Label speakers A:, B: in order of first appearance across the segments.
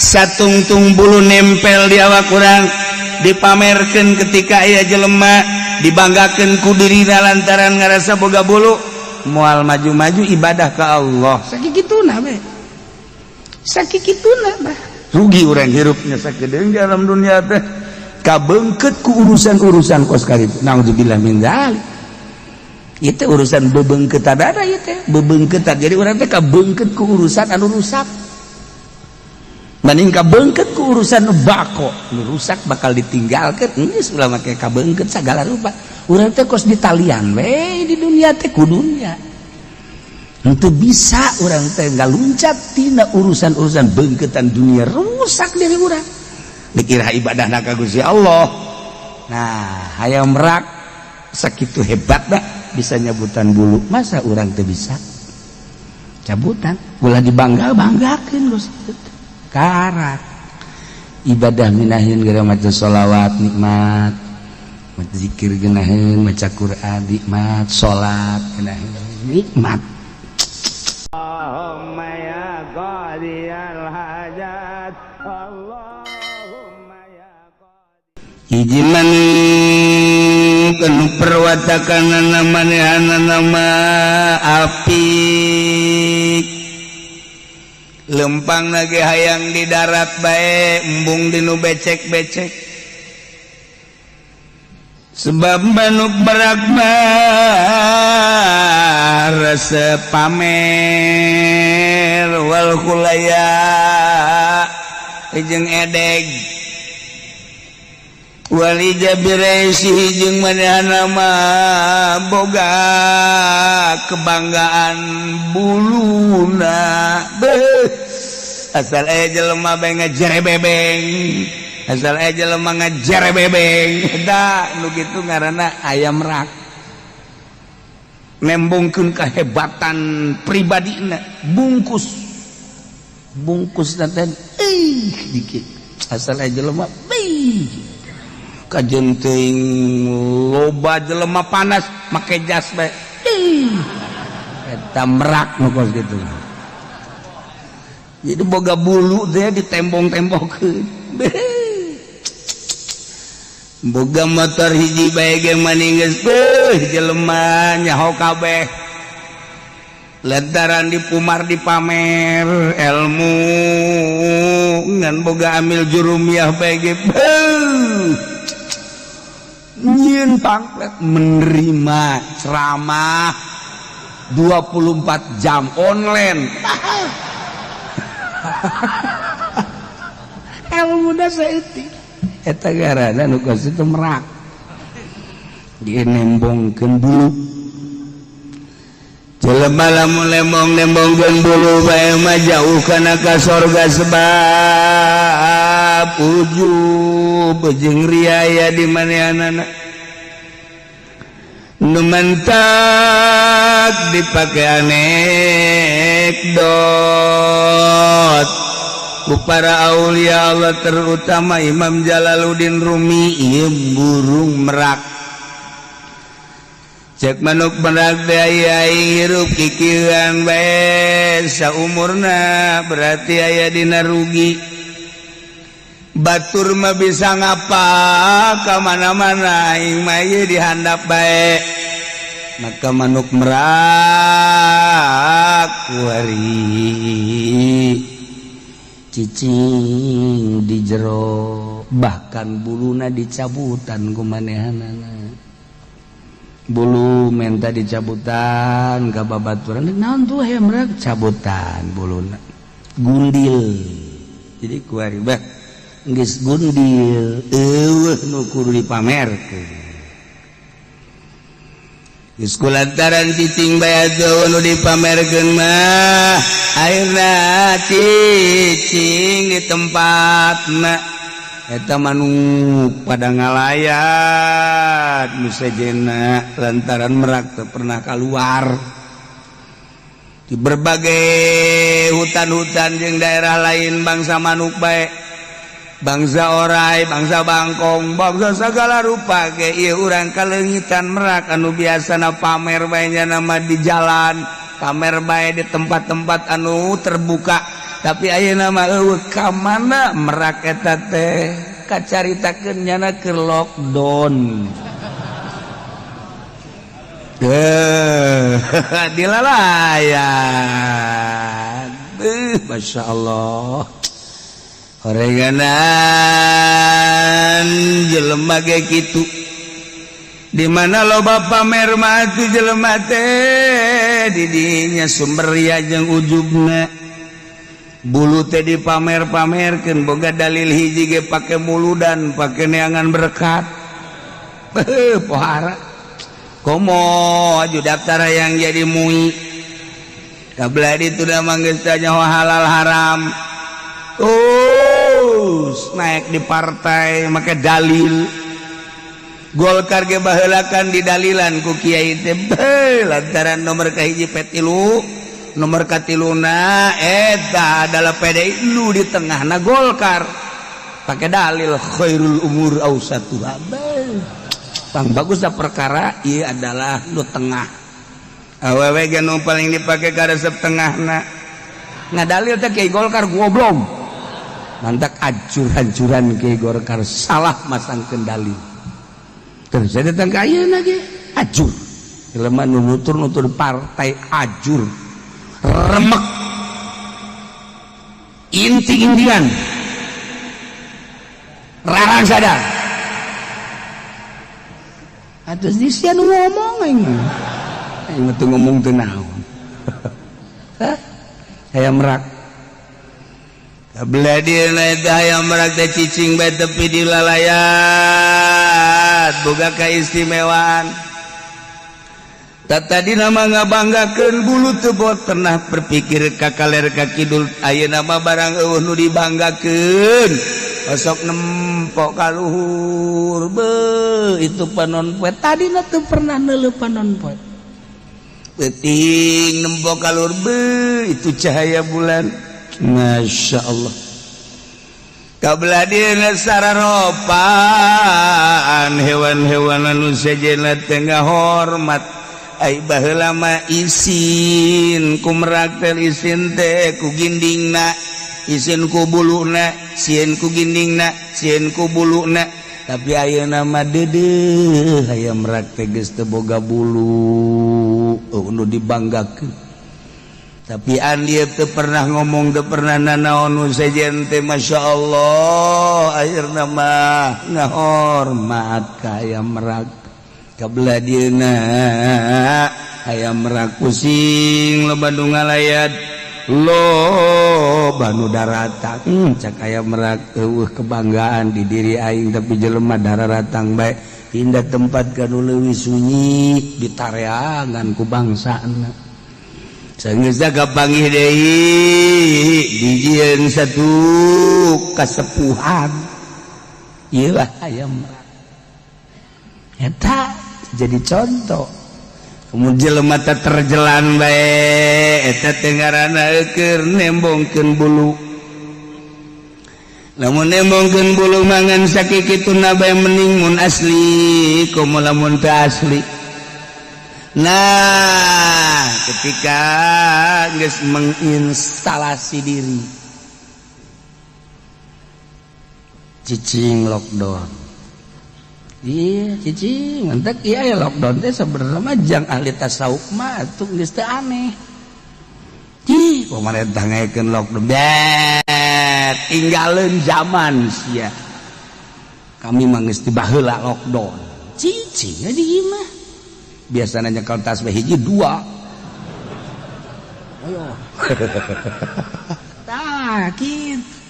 A: Satungtung bulu nempel di awak urang, dipamerkan ketika aya jelema, dibanggakan ku dirina lantaran ngerasa boga bulu, moal maju-maju ibadah ke Allah. Sakituna we, sakituna mah rugi urang hirupnya sakedeung di alam dunia teh, kabeungkeut ku urusan-urusan kos kitu. Naudzubillah min dzalik. Itu urusan bebeungkeutan ada ieu teh, bebeungkeutan. Jadi urang teh kabeungkeut ku urusan anu rusak banding kabeungkeut ku urusan nu bako. Nu rusak bakal ditinggalkeun, geus ulah make kabeungkeut sagala rupa. Urang teh kos ditalian we di dunia teh ku dunia. Henteu bisa urang teh ngaluncat tina urusan-urusan beungkeutan dunia, rusak diri urang, dikira ibadah ka Gusti Allah. Nah, hayam merak sakitu hebat dah bisa nyabutan bulu, masa urang teu bisa cabutan? Ulah dibangga banggakeun. Gusti karak ibadah minahin gara maca sholawat nikmat, maca zikir geunaheun, maca Quran nikmat, salat geunaheun nikmat.
B: Allahumma ya qadiyal hajat, Allahumma ya
A: Hiji manuk anu perwatakanana manehanana mah apik, lempang lagi hayang di darat bae, embung dinu becek-becek, sebab manuk merak mah resep pamer, wal khuyala jeung edeg, wal i'jabi ra'sihi jeung manehna mah boga kebanggaan buluna. Beuh, asal aya jelema bae ngejere bebeng, asal aya jelema ngejere bebeng. Da nu kitu ngaranna ayam merak, nembongkeun kehebatan pribadina, bungkus bungkus teh ih dikit, asal aya jelema beuh kajen teuing loba jelema panas make jas bae. Ih, eta merak nu kos kitu. Jadi boga bulu teh ditembong-tembongkeun. Boga motor hiji bae ge maning geus beuh jelema nyaho kabeh lantaran dipumar dipamer ilmu. Ngan boga amil jurumiyah bae ge beuh nyieun pamflet menerima ceramah 24 jam online. Ilmu da saeutik, eta garana nu kos itu merak, dia nembongkeun bulu. Jelema lamun lembong-lembongkeun bulu bae mah jauh kana ka sorga, sebab ujub jeung riaya di manehanana nu mantak dipake anekdot ku para aulia Allah, terutama Imam Jalaluddin Rumi. Ieu burung merak, cek manuk merak teh aya hirup kikieuan bae saumurna berarti aya dina rugi. Batur mah bisa ngapa ka mana-mana, aing mah ieu dihandap bae. Maka manuk merak kuari cicing di jero, bahkan buluna dicabutan ku manehanana. Bulu menta dicabutan ka babaturan, naon tuh hayam merak cabutan buluna, gundil. Jadi kuari bah geus gundil, eueuh nu kudu dipamerkeun. Geus kulantaran cicing bae atuh nu dipamerkeun mah, akhirna cicing di tempatna. Eta manuk pada ngalayat nu sejena lantaran merak teu pernah keluar di berbagai hutan-hutan jeung daerah lain. Bangsa manuk bae, bangsa orai, bangsa bangkong, bangsa segala rupa ge ieu urang kaleungitan merak anu biasana pamer bae nya nama di jalan, pamer bae di tempat-tempat anu terbuka. Tapi ayeuna mah eueuh, ka mana merak eta teh? Kacaritakeun nyana keur lockdown. Eh, dilalayan. Masya Allah, horenganan jelema ge kitu. Di mana loba pamer mah atuh jelema teh, didinya sumber ria jeung ujubna. Bulu teh dipamer-pamerkeun, boga dalil hiji ge pake muludan, pake neangan berkat. Beuh, pohara komo aju daftar yang jadi MUI. Kabelah itu dah manggis tanya halal haram. Terus naik di partai make dalil Golkar ge baheulakan didalilan ku kiai teh. Beuh, lantaran nomor kahiji P3, nomor katiluna eta adalah PDI, nu di tengahna Golkar, pakai dalil khairul umur ausatuha. Beuh, pang bagus dah perkara ieu adalah nu tengah. Awewe ge nu paling dipake karesep tengahna. Ngadalil teh kiai Golkar goblok, mantak acur-ancuran. Kiai Golkar salah masangkeun dalil. Terus saya datang ke ayeuna ge ajur jelema nu nutur-nutur partai, ajur remek inti-intian rarang sadar atus di sia nu ngomong. Aing aing mah teu ngomong teu naon. Hah? Hayam merak. Kabelah dieuna eta hayam merak teh cicing bae tepi di lalayat, boga kaistimewaan. Tadi nama ngabanggakeun bulu teu bot pernah berpikir ka kaler ka kidul. Ayeuna mah barang eueuh nu dibanggakeun, osok nempok ka luhur. Be, itu panon poe, tadina teu pernah neuleuh panon poe. Peuting nempok ka luhur, be, itu cahaya bulan. Masya Allah. Kabelah dieuna sararopaan hewan-hewan anu sejenna teh ngahormat. Ai baheula mah isin ku merak teh, isin teh ku gindingna, isin ku buluna, sieun ku gindingna, sieun ku buluna. Tapi ayeuna mah deudeuh hayam merak teh geus teu boga bulu, oh, nu dibanggakeun. Tapi andi teu pernah ngomong, teu pernah nanaon nu sejen teh. Masya Allah, akhirna mah ngahormat ka hayam merak. Kabelah dieuna hayam merak pusing, loba nu ngalayat, loba nu daratang. Cak hayam merak, eueuh kebanggaan di diri aing, tapi jelema dararatang bae. Pindah tempat ka nu leuwih sunyi, ditareangan ku bangsana. Sanggeus kapanggih deui, dijieun satu kasepuhan. Ieu lah hayam merak eta jadi contoh. Kemudian jelema teh terjelan bae, eta teh ngaranna keur nembongkeun bulu. Lamun nembongkeun bulu mangan sakikituna bae, mending mun asli komo lamun teu asli. Nah, ketika geus menginstalasi diri, cicing lockdown. Iya, cicing mantak. Iya ya, lockdown teh sebenarnya mah jang ahli tasawuf mah atuh geus teu aneh. Ih, pemerintah ngayakeun lockdown, bet tinggalin zaman sia. Kami mah geus dibaheula lockdown. Cicing di imah. Biasanya nyekel tasbih hiji dua. Ayo. Tah, kitu.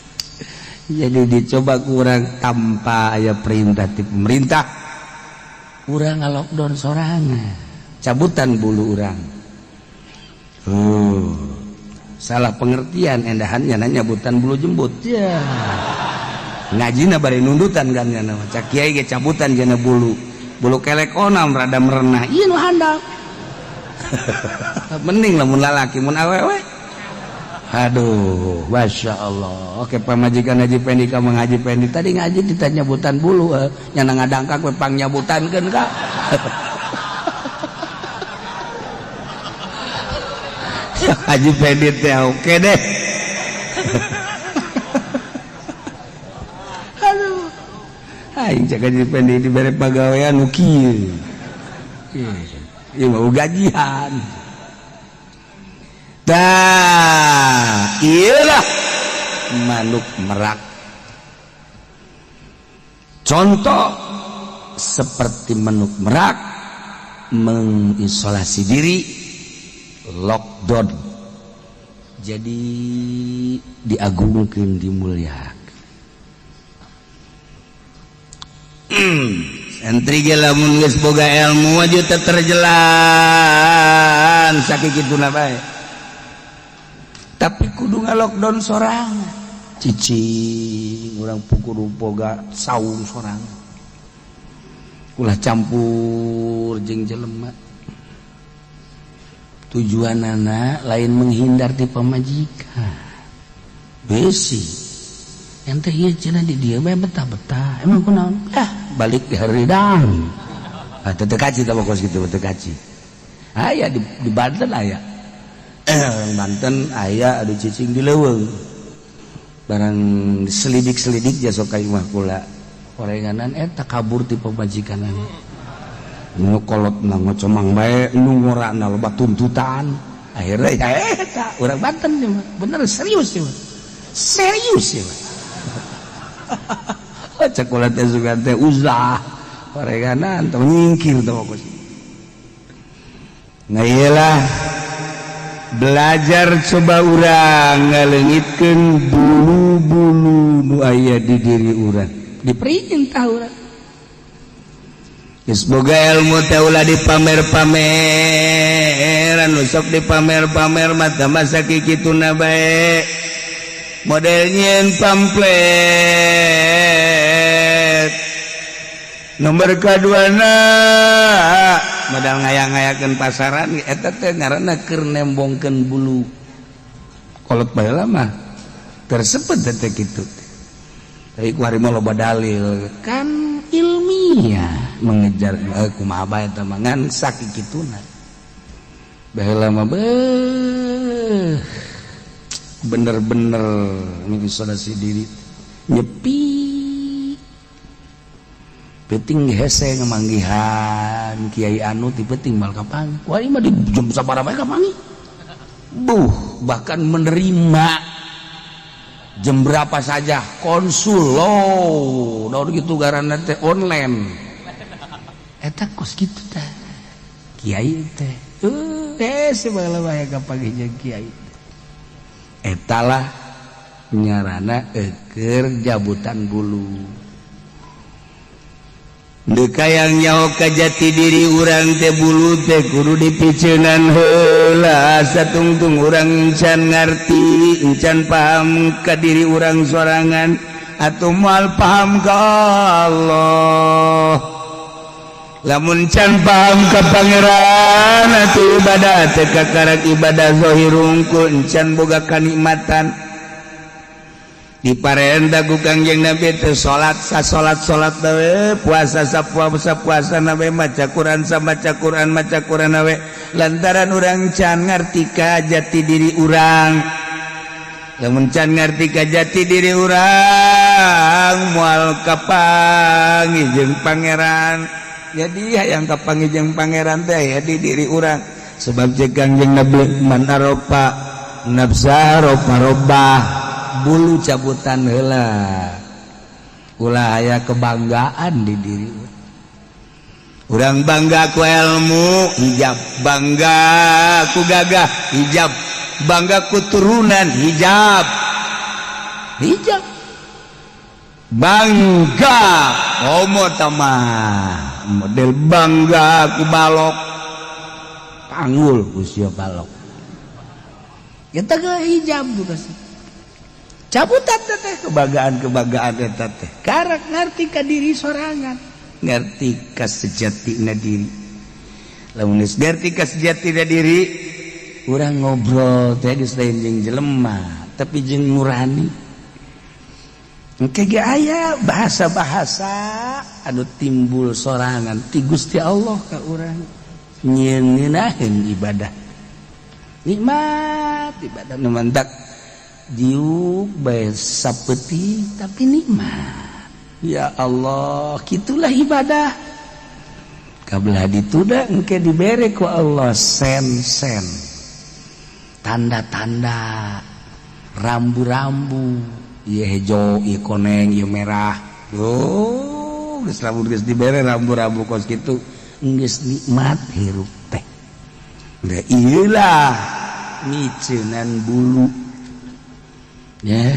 A: Jadi dicoba kurang tanpa aya perintah ti pemerintah. Urang lockdown sorangan. Cabutan bulu urang. Salah pengertian endahannya nanya nyabutan bulu jembut. Ya. Ngajina bari nundutan kan nya. Cak kiai ge cabutan jana bulu. Bulu kelek onam rada merenah. Ieu nu handap. Mending lamun lalaki, mun awewe. Aduh, Masya Allah. Oke, pamajikan Haji Pendi ka Mang Haji Pendi tadi ngaji ditanya nyabutan bulu, nyana ngadangkak we pang nyabutankeun ka. Haji Pendi teh oke deh. Aduh, aing cek gaji pendek dibere pagawean nu kieu. Ieu mau gajian. Tah, ieu lah manuk merak. Contoh seperti manuk merak mengisolasi diri, lockdown. Jadi diagungkan, dimuliakan. Santri ge lamun geus boga ilmu aja teu terjelan sakituna bae. Tapi kudu nga-lockdown sorangan. Cicing urang kudu boga saung sorangan. Ulah campur jeung jelema. Tujuanana lain menghindar ti pamajikan. Besi. Ente ieu cenah di dieu bae betah-betah. Emang kunaon? Ah, balik di haridang. Ah, teu kaci tah kos kitu teu kaci. Aya di Banten aya. Orang Banten aya anu cicing di leuweung. Barang selidik-selidik jasa ka imah kula. Orenganan eta kabur ti pamajikanana. Nu kolotna ngocomang bae, nu ngorana loba tuntutan. Akhirnya ya eta urang Banten ieu mah. Bener serius ieu mah. Serius ieu mah. Cek kula teh sugan teh uzlah. Orenganan teh nyingkir teh kos. Nah iyalah belajar coba urang ngaleungitkeun bulu-bulu nu aya di diri urang. Diperintah urang. Geus boga ilmu teh ulah dipamer-pameran, nu sok dipamer-pamer mah teh masa kikituna bae. Model nyieun pamflet. Nomor kaduana modal ngayang-ngayakeun pasaran eta teh ngaranna keur nembongkeun bulu. Kolot baheula mah tersebut teh kitu. Tapi ku hari mah loba dalil kan ilmiah mengejar kumaha bae eta mah ngan sakikituna. Baheula mah beuh bener-bener mengisolasi diri nyepi. Penting hese ngemanggihan kiai anu ti penting mal kapanggih. Wah ini mah di jam sabaraha bae kapanggih. Buh, bahkan menerima jam berapa saja konsul lo daun gitu garana teh online. Eta kos kitu teh. Kiai teh. Hese baheula bae kapanggih jeung kiai. Etalah nyarana eukeur jabutan bulu. Deka yang nyaho ka jati diri urang teh bulu teh kudu dipiceunan heula satungtung urang encan ngarti encan paham ka diri urang sorangan atuh moal paham ka Allah. Lamun can paham ka Pangeran atuh ibadah teh kakarak ibadah zahir hungkul encan boga kanikmatan. Diparenta ku Kangjeng Nabi teh salat sa salat salat we puasa sa puasa puasa na we maca Quran sa maca Quran maca Quran we lantaran urang can ngarti ka jati diri urang. Lamun can ngarti ka jati diri urang moal kapanggih jeung Pangeran. Jadi hayang kapanggih jeung Pangeran teh aya di diri urang. Sebab cek Kangjeng Nabi man arofa nafsa rofa robah. Bulu cabutan heula ulah aya kebanggaan di diri urang. Bangga ku ilmu hijab, bangga ku gagah hijab, bangga ku turunan hijab, hijab bangga homo tamah model bangga ku balok panggul usia balok kita ke hijab juga sih cabutan teh kebanggaan-kebanggaan eta teh karak ngarti ka diri sorangan, ngerti ka sejatina diri. Lamun geus ngerti ka sejatina diri urang ngobrol teh geus lain jeung jelema tapi jeung nurani. Engke ge aya bahasa-bahasa anu timbul sorangan ti Gusti Allah ka urang nyieun ngeunaheun ibadah nikmat ibadah nu mantak. Diuk bae sapetik, tapi nikmat. Ya Allah, gitulah ibadah. Kabelah dituda engke dibere ku Allah sen-sen, tanda-tanda, rambu-rambu, ieu hejo, ieu koneng, ieu merah. Oh, geus, lamun geus dibere rambu-rambu kos kitu, geus nikmat hirup teh. Da iyalah miceunan bulu ya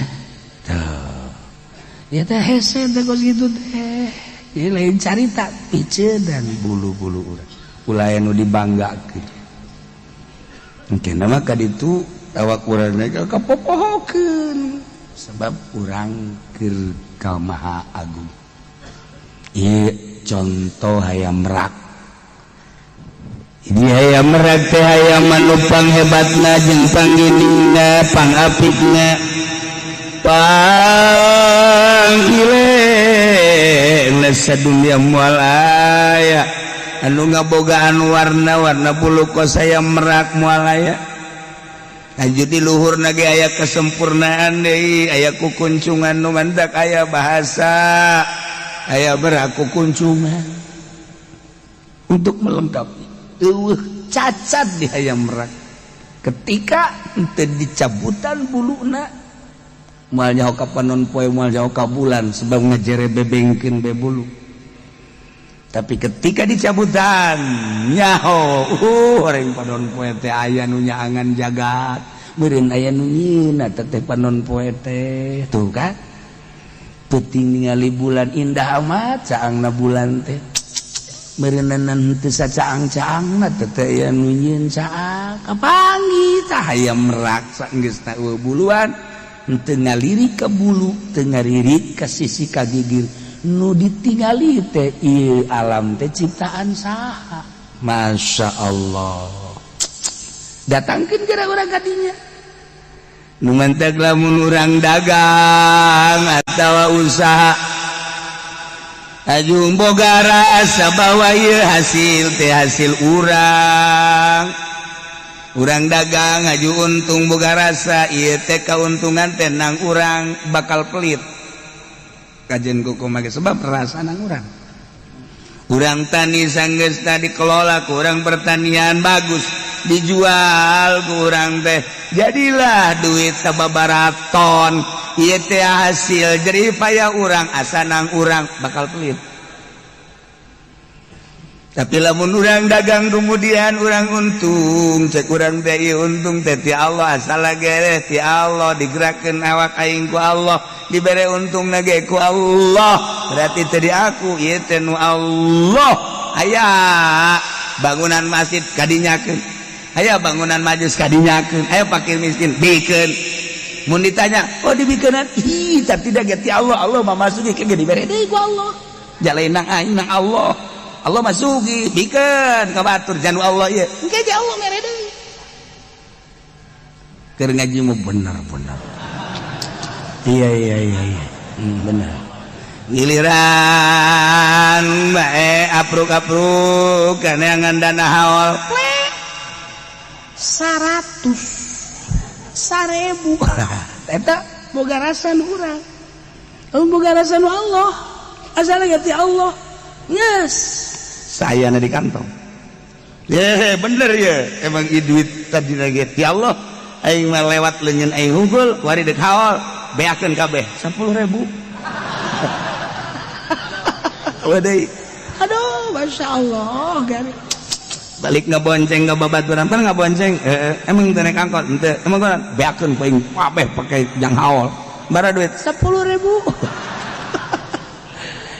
A: tuh ya teh, hese teh kos kitu teh. Ieu lain carita miceunan bulu-bulu urang, ulah anu dibanggakeun. Mungkin nama kaditu awak urang kapopohokeun sebab urang keur ka Maha Agung. Ieu contoh hayam merak. Ini hayam merak teh hayam anu panghebatna jeung pangginingna, pangapikna, panggile sadunia. Moal aya anu ngabogaan warna-warna bulu kos hayam merak, moal aya. Lanjut di luhur ge aya kesempurnaan deui, aya kukuncungan nu mantak aya bahasa aya merak kukuncungan untuk melengkapi. Eueuh cacat di hayam merak. Ketika henteu dicabutan buluna, moal nyaho ka panon poe, moal nyaho ka bulan, sebab ngajere bebengkeun be bulu. Tapi ketika dicabutan, nyaho orang panon poe teh aya nu nyaangan jagat, meureun aya nu nyieun teh panon poe teh. Tuh kan, peuting ningali bulan indah amat caangna bulan teh, meureunan teu sacaang-caangna teh teh aya nu nyieun caang. Kapanggih tah hayam merak saenggeus buluan, henteu ngalirik ka bulu, teu ngalirik ka sisi ka gigir. Nu ditingali teh ieu alam teh ciptaan saha? Masya Allah. Datangkeun geura urang ka dinya. Nu mantak lamun urang dagang atawa usaha, ajung boga rasa bahwa ieu hasil teh hasil urang. Urang dagang aju untung, boga rasa ieu teh kauntungan teh nang urang, bakal pelit kajen kuku make sebab rasa nang urang. Urang tani, sanggeus dikelola ku urang pertanian bagus, dijual ku urang teh, jadilah duit sababaraton. Ieu teh hasil jerih payah urang, asa nang urang, bakal pelit. Tapi lamun urang dagang, kemudian urang untung, cek urang teh ieu untung teh ti Allah, asal gere ti Allah, digerakkeun awak aing ku Allah, dibere untung ge ku Allah, berarti tadi aku, ieu teh nu Allah. Aya bangunan masjid kadinyakeun, aya bangunan majlis kadinyakeun, aya fakir miskin bikeun. Mun ditanya, "Oh, dibikeunan?" Ih, tapi tidak ti Allah. Allah mah masuki ke dibere deui ku Allah, jalain nang aing nang Allah. Allah masuki, bikeun ka batur janu Allah ieu, engke ge Allah mere deui. Keur ngaji mu bener-bener. Iya, bener. Giliran bae apruk-apruk kaneangan dana haul, 100 1000, eta boga rasa nu urang, boga rasa nu Allah, asal ti Allah. Yes, saya di kantong ya bener ya, emang duit tadi lagi ti Allah. Aing mah lewat leungeun aing hungkul, wari dek haul, beakeun kabeh 10.000. Wadai, aduh, masya Allah. Gari balik ngebonceng ke babaturan pan ngabonceng, emang teu naik angkot henteu, emang kau beakeun paing kabeh pake jang haul bara duit 10.000.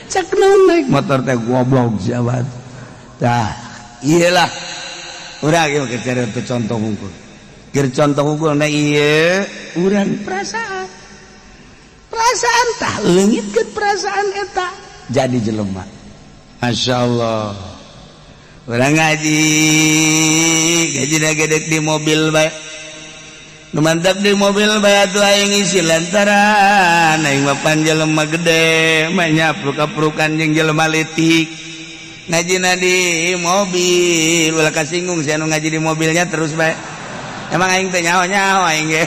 A: Cek naon naik motor teh, goblok siapa tah. Iyalah, urang ieu keur cari contoh hungkul, keur contoh hungkul. Nah, ieu urang perasaan, perasaan tah leungitkeun perasaan eta jadi jelema. Masya Allah. Urang ngaji, gaji gedek di mobil bae. Nu mantap di mobil bae atuh aing isi, lantaran aing mah pan jelema gede mah nyapruk-aprukan jeung jelema leutik. Ngajina di mobil, ulah kasinggung sia nu ngaji di mobilnya terus bae. Emang aing teh nyaho-nyaho aing ge.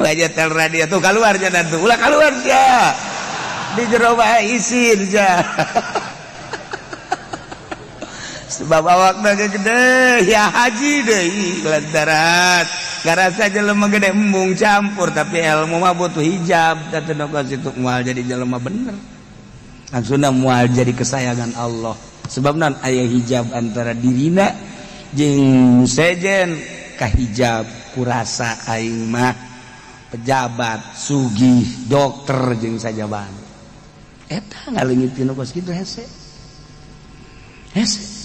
A: Tel radio tuh keluar jangan tuh ulah keluar sia di jero bae isin sia. Sebab awakna gede ya haji deui lantaran ngarasa jelema gede embung campur tapi ilmu mah butuh hijab teh nu situ moal jadi jelema bener. Langsungna moal jadi kesayangan Allah. Sebab non aya hijab antara dirina jeung sejen kahijab kurasa aing mah pejabat, sugih, dokter jeung sajaban. Eta ngaleungit tinu kos kitu hese. Hese.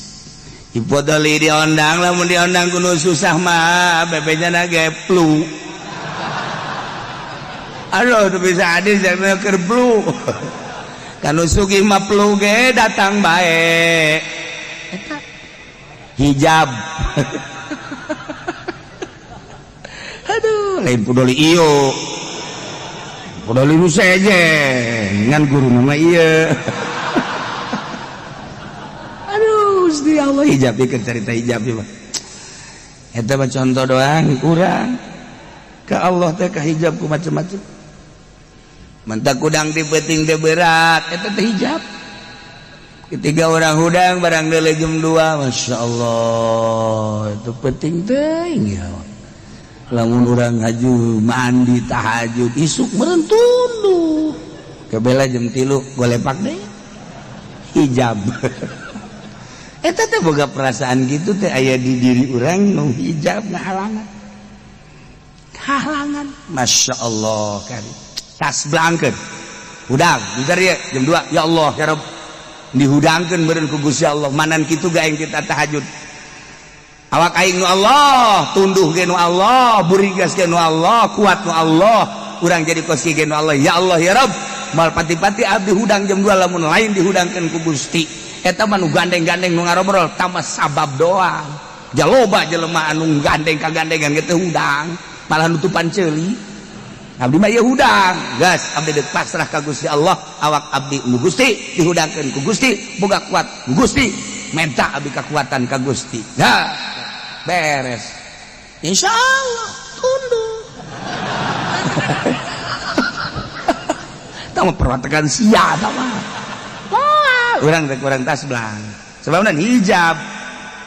A: Ipodoli diondang lamun diondang kudu susah mah bebejana ge flu. Aduh teu bisa adil jangan keur flu. Kanu sugih mah flu ge datang bae. Eta hijab. Aduh, lain pudoli iyo pudoli nu sejen ngan guru nama iya. Aduh, Gusti Allah hijab ieu cerita hijab ieu mah. Eta mah contoh doang kurang ka Allah teh ka hijab ku macem-macem. Mentak kudang di peuting teh berat eta teh hijab. Ketiga orang hudang barang deuleu jam 2, Masya Allah itu penting teuing ya. Lamun urang haju mandi tahajud isuk meureun tunduh kebela jam 3 golepak deh hijab. Eta teh boga perasaan gitu teh aya di diri urang nu hijab ngahalangan halangan. Masya Allah kari tas blangkeun hudang bentar ya jam 2 ya Allah ya Rabb dihudangkeun meureun ku Gusti Allah manan kitu ga aing kita tahajud awak aing nu Allah tunduh ge nu Allah burigas ge nu Allah kuat nu Allah urang jadi kos ge nu Allah ya Allah ya Rabb mal pati-pati abdi hudang jam 2 lamun lain dihudangkeun ku Gusti eta mah nu gandeng-gandeng nu ngarobrol tambah sabab doang jaloba jelema anu gandeng kagandengan ge teu hudang malah nutupan ceuli abdi mah ieu hudang gas abdi deuk pasrah ka Gusti Allah awak abdi nu Gusti dihudangkeun ku Gusti boga kuat ku Gusti menta abdi kekuatan ka Gusti nah beres insya Allah tunduk. Tahu perwatakan sia tahu orang teh kurang tas belang sebabna hijab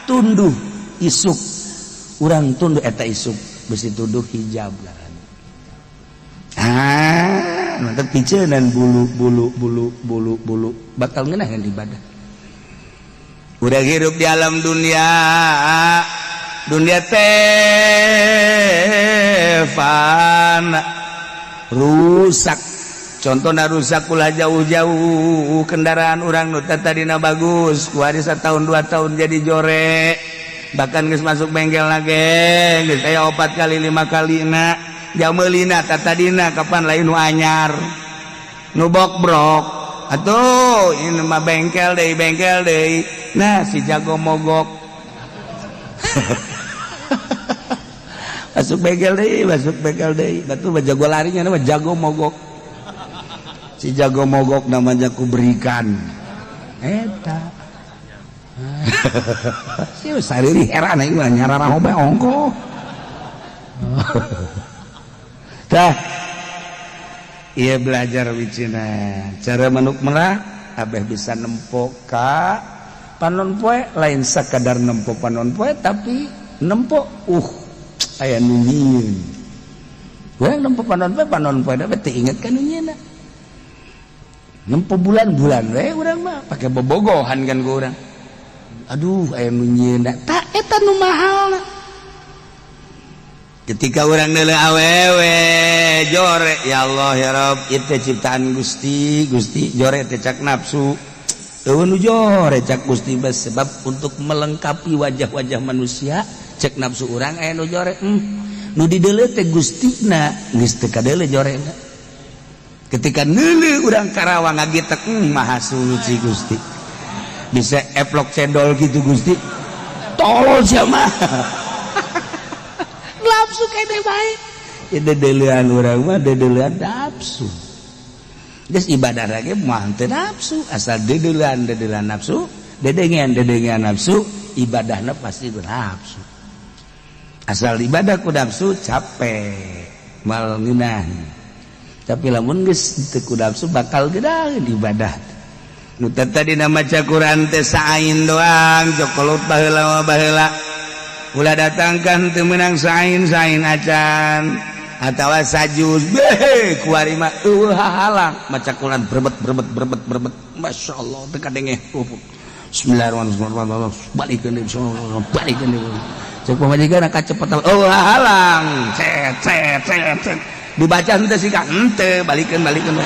A: tunduh isuk urang tunduh eta isuk besi tunduh hijab ah mantap picenan bulu bulu bulu bulu bulu bakal ngeunaheun ibadah udah hirup di alam dunia dunia teh fana rusak contohna rusak ulah jauh-jauh kendaraan urang nu tadina bagus kuari setahun 2 tahun jadi jorek bahkan geus masuk bengkel lagi geus aya 4 kali 5 kali na jameulina tadina kapan lain nu anyar nu bokbrok atuh ini mah bengkel deui nah si jago mogok masuk bengkel deui batu mah jago larinya nama jago mogok si jago mogok namanya ku berikan eta si sariri heran aing mah nyarara hobe ongko tah ieu belajar wicina cara manuk merak abeh bisa nempo ka panon poe lain sakadar nempo panon poe tapi nempo aya nu nyieun urang nempo panon poe da teu inget ka nu nyieunna nempo bulan-bulan we urang mah pake bobogohan kan ku urang aduh aya nu nyieunna tah eta nu mahalna ketika urang neuleuh awewe jore ya Allah ya Rabb ieu teh ciptaan Gusti Gusti jore teh cak nafsu eueuh nu jore cak Gusti sebab untuk melengkapi wajah-wajah manusia cek nafsu urang aya nu jore nu dideuleu teh Gustina geus teu kadeuleu jorena ketika neuleuh urang Karawang ngagitek maha suci Gusti bisa eplok cendol gitu Gusti tolol sia mah nafsu kene bae ya dedeulean urang mah dedeulean nafsu geus ibadah lagi mah teu nafsu asal dedeulean dedeulean nafsu dedengean dedengean nafsu ibadahna pasti nafsu asal ibadah ku nafsu capek. Mal ngeunah. Tapi lamun geus teu ku nafsu bakal gedaheun ibadah. Nu tadi maca Quran teh saain doang jokolot baheula baheula. Ulah datangkan teu meunang sain-sain acan atawa sajuz beh kuari mah eueuh hahalang maca Quran berbet berbet berbet berbet masyaallah teu kadenge. Bismillahirrahmanirrahim balikeun deui balikeun deui. Cek pamajikan kacepetan eueuh hahalang cet cet cet cet dibaca henteu sih ka henteu balikeun balikeun.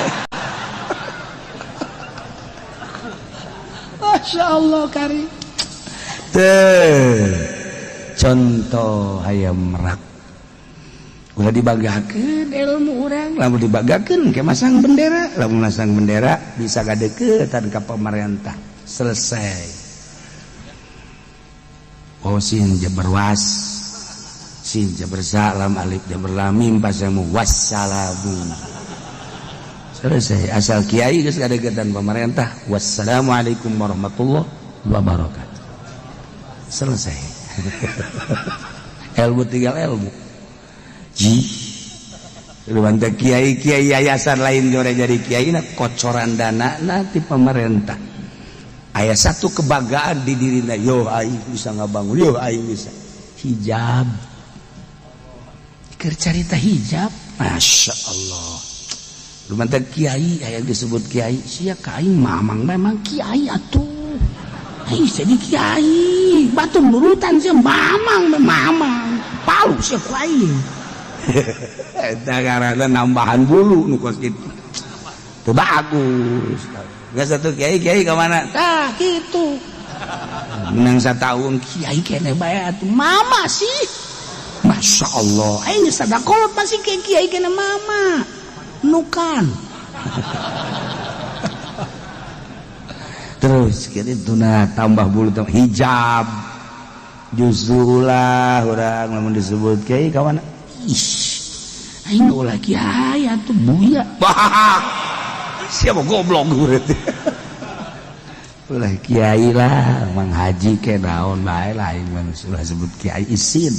A: Masya Allah kari teh contoh hayam merak ulah dibanggakeun ilmu urang lamun dibanggakeun ke masang bendera lamun masang bendera bisa gadeukeutan ka pemerintah selesai. Oh sin jabar was sin jabar salam alif jabar lam mim pasamu wassalamu selesai asal kiai geus gadeukeutan pemerintah wassalamualaikum warahmatullahi wabarakatuh selesai. Ilmu tinggal ilmu. Ji luwanta kiai-kiai yayasan lain jore jadi kiai na kocoran dana na ti pemerintah. Aya satu kebanggaan di dirina, yo aing bisa ngabangun, yo aing bisa hijab. Keur carita hijab, Masya Allah. Luwanta kiai aya disebut kiai, sia ka aing mamang memang kiai atuh. Aing jadi kiai, batur nurutan sia mamang mamang, palu sia ku aing. Eta karena nambahan bulu nu kos kitu. Teu bagus. Geus satu kiai kiai ka mana? Tah kitu. Menang satahun kiai keneh bae atuh mama sih. Masya Allah, aing geus sadakolot masih kiai kiai keneh mama. Nukan. Terus kitu nah tambah bulu tambah hijab. Justru ulah urang lamun disebut kiai ka mana? Ih, aing ulah kiai atuh buya. Siapa goblok berarti. Ulah kiai lah, mang haji ke naon bae lah aing mah ulah sebut kiai isin.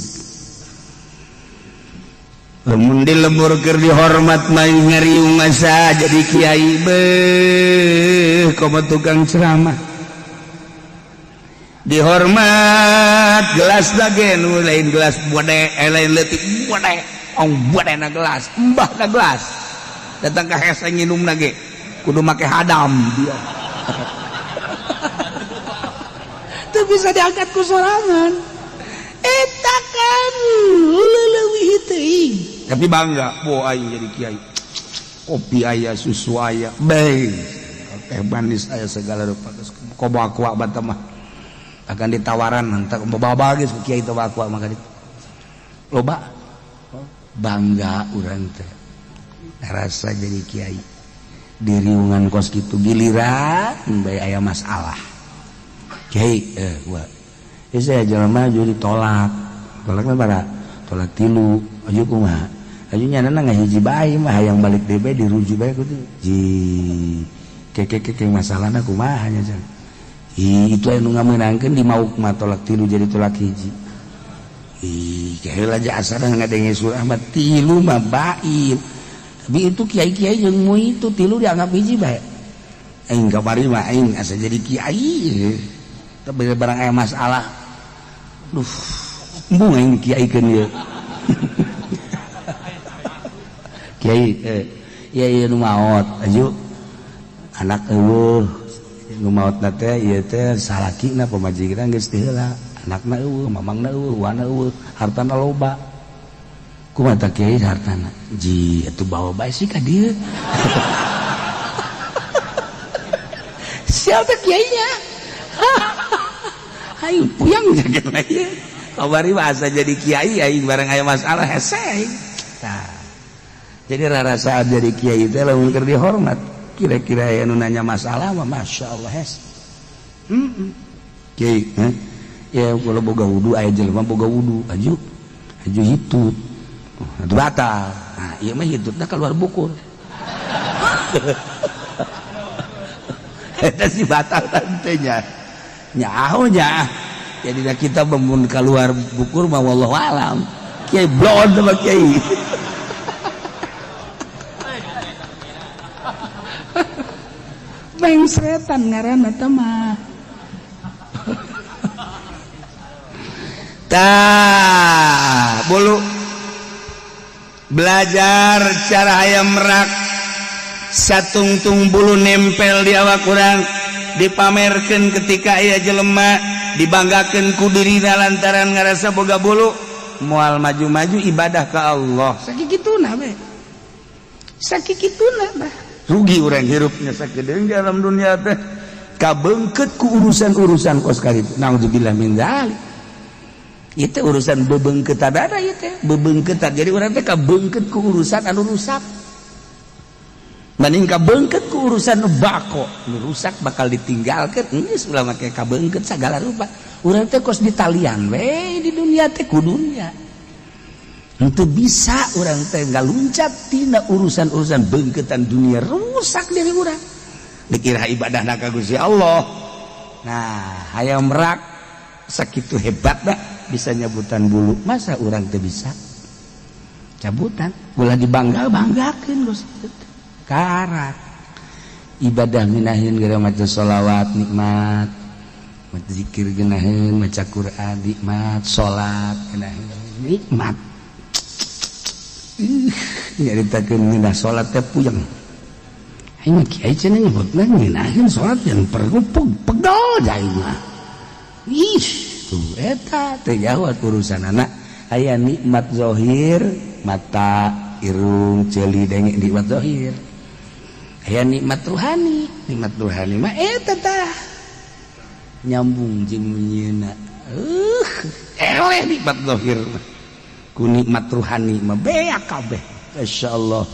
A: Lamun di lembur keur dihormat mah ngariung masa jadi kiai beuh komo tukang ceramah. Dihormat gelas lagi nu lain gelas bode lain leutik bode ong bode na gelas embah na gelas datang ka hese nginum lagi kudu make hadam dia. Teu bisa diangkat ku sorangan eta kan leuwih teuing tapi bangga bo aing jadi kiai kopi aya susu aya bae teh manis aya segala rupa komo aqua bata mah akan ditawaran nanti bawa geus ku kiai teh aqua maka loba bangga urang teh rasa jadi kiai di riungan kos kitu giliran bae aya masalah kiai gua saya jelema maju ditolak tolakna bara tolak tilu aju kumaha aju nyanana ngahiji bae mah hayang balik deui bae dirujuk bae kudu ji keke keke masalahna kumaha nya jang. Ih, itu anu ngamenangkeun di mauk mah tolak tilu jadi tolak hiji. Ih, heula aja asana ngadenge surah mah tilu mah bain. Tapi itu kiai-kiai jeung mu itu tilu dianggap hiji bae. Aing kamari mah aing asa jadi kiai. Tapi barang aya masalah. Duh, embung aing dikiaikeun ieu. Kiai ieu ieu nu maot aju anak eueuh nu maotna teh ieu teh salakina pamajikan geus teu heula anakna eueuh mamangna eueuh wana eueuh hartana loba kumaha tah kiai hartana ji atuh bawa bae sih ka dieu. Siapa kiainya? Aing puyang jaga ieu kabari bahasa jadi kiai aing bareng aya masalah hese aing. Tah jadi rarasaan jadi kiai teh lamun keur dihormat kira-kira aya nu nanya masalah mah Masya Allah hes. Kiai ya kalau boga wudu aya jelema boga wudu aju aju hitut atuh batal. Nah ieu mah hitutna keluar bukur. Eta si batal teh nya nyaho nya. Jadi kita mun keluar bukur mah wallahu alam kiai blon sama kiai. Mengsretan ngaranna teh mah.
C: Tah, bulu belajar cara hayam merak, satungtung bulu nempel di awak urang, dipamerkan ketika aya jelema, dibanggakeun ku dirina lantaran ngarasa boga bulu, moal maju-maju ibadah ke Allah.
A: Sakituna we, sakituna bah.
C: Rugi urang hirupnya sakedeung di alam dunia teh, kabeungkeut ku urusan-urusan kos kitu. Naudzubillah min dzalik.
A: Itu urusan bebeungkeutan ada ieu teh, bebeungkeutan. Jadi urang teh kabeungkeut ku urusan anu rusak. Mending kabeungkeut ku urusan nu bako, nu rusak bakal ditinggalkeun, geus ulah make kabeungkeut sagala rupa. Urang teh kos ditalian we di dunia teh ku dunia. Henteu bisa urang teh ngaluncat tina urusan-urusan beungkeutan dunia, rusak diri urang.
C: Dikira ibadahna ka Gusti Allah.
A: Nah, hayam merak sakitu hebatna bisa nyabutan bulu, masa urang teu bisa cabutan? Ulah dibangga-banggakeun geus karak. Ibadah ngeunaheun gara maca sholawat nikmat, maca zikir ngeunaheun, maca Quran nikmat, salat ngeunaheun nikmat. Nyaritakeun ngeunah salat teh puyeng. Aing mah kiai cenah nyebutna ngeunaheun salat yang perlu pegel aing mah. Ih, tuh eta teh jawab urusan anak. Aya nikmat zahir, mata, irung, ceuli, denge, nikmat zahir. Aya nikmat ruhani, nikmat ruhani mah eta tah nyambung jeung nyieuna. Eleh nikmat zahir mah ku nikmat ruhani mah beak kabeh. Masyaallah,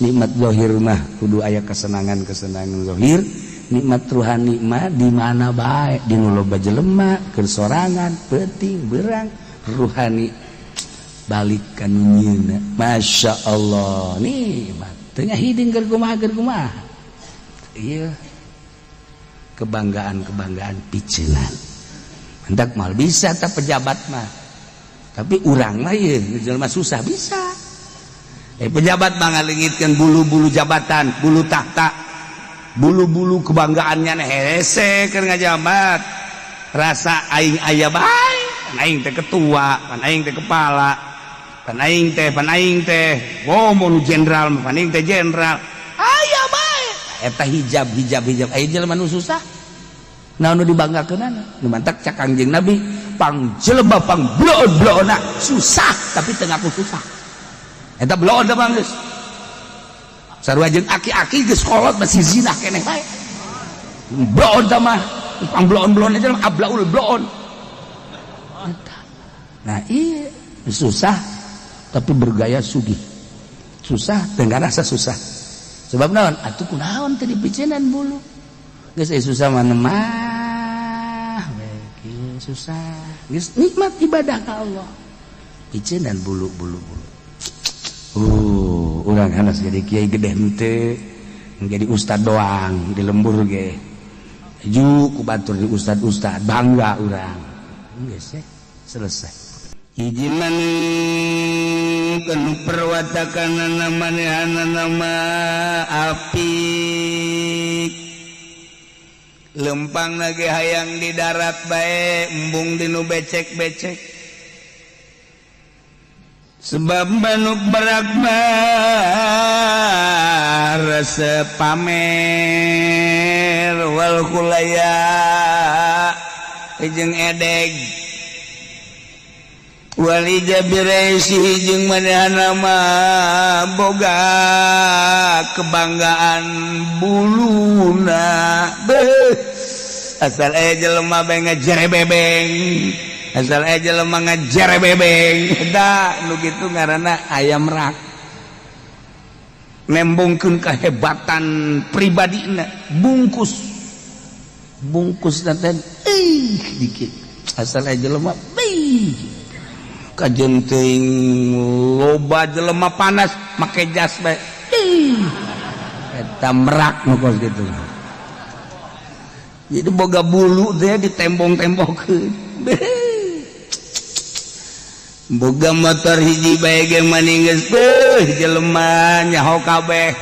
A: nikmat zahir mah kudu aya kesenangan-kesenangan zahir. Nikmat ruhani mah di mana bae, di nu loba jelema, keur sorangan, peuting, berang, ruhani balik ka nu nyieuna. Masya Allah, nikmat teu ngahiding keur kumaha keur kumaha. Ieu kebanggaan-kebanggaan piceunan. Hendak mal bisa ta pejabat mah. Tapi urang mah ieu jelema susah bisa.
C: Pejabat mah ngalengitkeun bulu-bulu jabatan, bulu tahta, bulu-bulu kebanggaannya hese keur ngajabat. Rasa aing aya bae, pan aing teh ketua, pan aing teh kepala, pan aing teh, pan aing teh, oh nu jenderal, pan aing teh jenderal. Aya bae.
A: Eta hijab hijab hijab aya jelema nu susah. Naon nu dibanggakeunana? Nu mantak cak Kangjeng Nabi, pang jelema pang bloon-bloonna susah tapi teu ngaku susah.
C: Eta bloon teh bang geus. Sarua jeung aki-aki geus kolot masih zina keneh bae. Bloon teh mah pang bloon-bloon aja ablaul bloon.
A: Nah, iya susah tapi bergaya sugih. Susah teu ngarasa susah. Sebab naon? Atuh kunaon teh dipiceunan bulu. Geus susah mah mah we susah. Geus nikmat ibadah ka Allah. Piceunan bulu-bulu bulu.
C: Urang hanas jadi kiai gede henteu, jadi ustad doang di lembur ge. Ju ku batur di ustad-ustad bangga urang.
A: Geus selesai.
C: Hiji kanu perwatakanana manehanana mah apik. Lempang lagi hayang di darat bae, embung di nu becek-becek. Sebab manuk berak resep pamer wal kulaya jeung edeg wali jabiresi jeung manehna mah boga kebanggaan buluna. Beuh, asal aya jelema bae ngajere bebeng, asal aya jelema ngajere bebeng. Da nu kitu ngaranna ayam rak, nembongkeun kehebatan pribadina, bungkus
A: bungkus teh ih dikit asal aya jelema beuh.
C: Kajen teuing loba jelema panas make jas bae.
A: Ih, eta merak nu kos kitu.
C: Jadi boga bulu teh ditembong-tembongkeun. Boga motor hiji bae ge maning geus beuh jelema nyaho kabeh.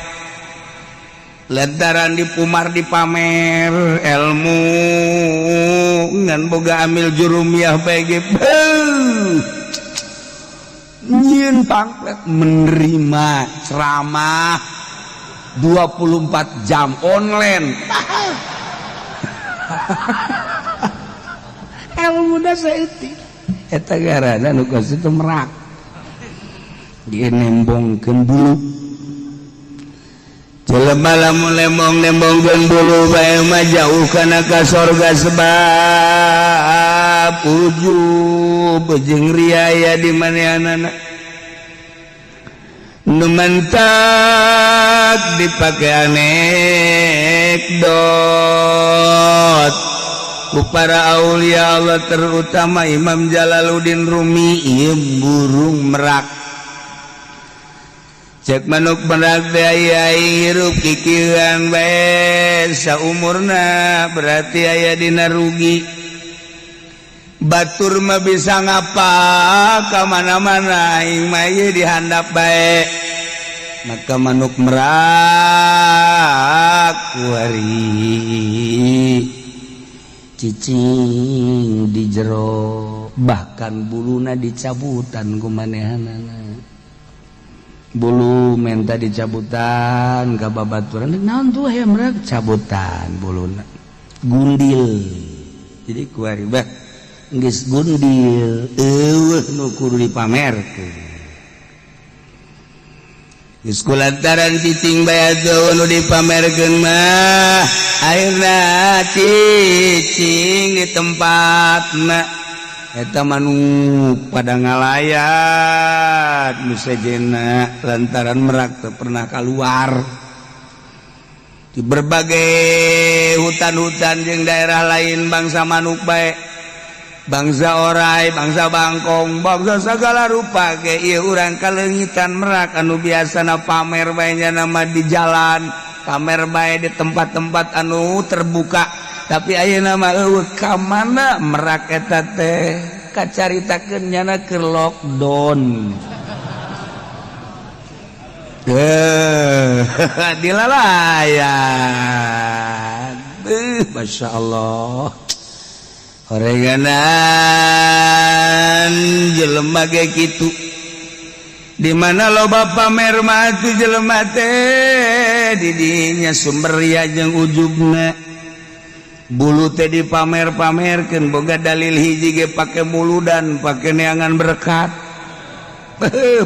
C: Lantaran dipumar, dipamer ilmu ngan boga amil jurumiyah bae ge nyieun pamflet menerima ceramah 24 jam online. Ilmu saeutik eta garana nu kos itu merak dia nembongkeun bulu. Jelema lamun lembong nembongkeun bulu bae mah jauh kana ka sorga, sebab ujub jeung riaya di manehanana nu mantak dipake anekdot ku para aulia Allah, terutama Imam Jalaluddin Rumi. Ieu burung merak, cek manuk merak teh, aya hirup kikieuan bae saumurna berarti aya dina rugi. Batur mah bisa ngapa ka mana-mana, aing mah ieu dihandap bae. Maka manuk merak kuari cicing di jero, bahkan buluna dicabutan ku manehanana. Bulu menta dicabutan ka babaturan. Naon tuh hayam merak cabutan buluna, gundil. Jadi kuari bah geus gundil, eueuh nu kudu dipamerkeun. Geus kulantaran cicing bae atuh nu dipamerkeun mah, akhirna cicing di tempatna. Eta manuk pada ngalayat nu sejena lantaran merak teu pernah keluar di berbagai hutan-hutan jeung daerah lain. Bangsa manuk bae, bangsa orai, bangsa bangkong, bangsa segala rupa ge, ieu urang kaleungitan merak anu biasana pamer bae nama di jalan, pamer bae di tempat-tempat anu terbuka. Tapi ayeuna mah eueuh. Ka mana merak eta teh? Kacaritakeun nyana keur lockdown. Eh, dilalayan. Masya Allah. Orenganan jelema ge kitu. Di mana loba pamer mah atuh jelema teh didinya sumber ria jeung ujubna. Bulu teh dipamer-pamerkeun, boga dalil hiji ge pake muludan, pake neangan berkat.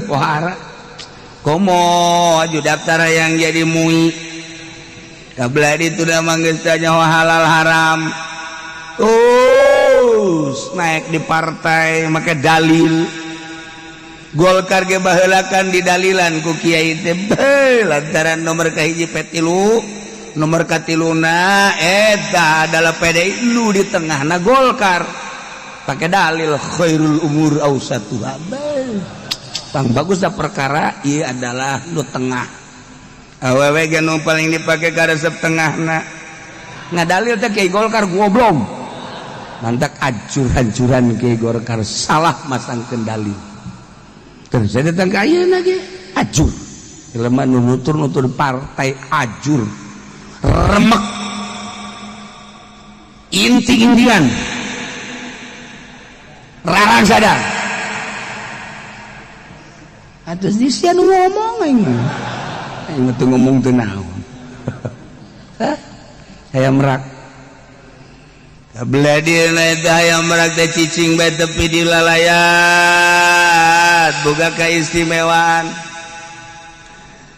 C: Pohara. Komo aju daftar yang jadi MUI. Kabla itu udah manggis tanya halal haram. Terus naik di partai make dalil. Golkar ge baheulakan didalilan ku kiai teh lantaran nomor kahiji P3, nomor katiluna eta adalah PDI, lu di tengahna Golkar, pakai dalil khairul umur ausatuha. Pang bagus dah perkara ieu adalah nu tengah. Awewe ge nu paling dipake karesep tengahna. Ngadalil teh kiai Golkar goblok. Mantak ancur-ancuran kiai Golkar salah masangkeun dalil. Terus saya datang ke ayeuna ge ajur. Jelema nu nutur-nutur partai ajur. Remek. Inti Indian. Rarang sadar. Atus di sia nu ngomong aing mah. Aing mah teu ngomong teu naon. Hah? Hayam merak. Kabelah dieuna eta hayam merak teh cicing bae tepi di lalayat, boga kaistimewaan.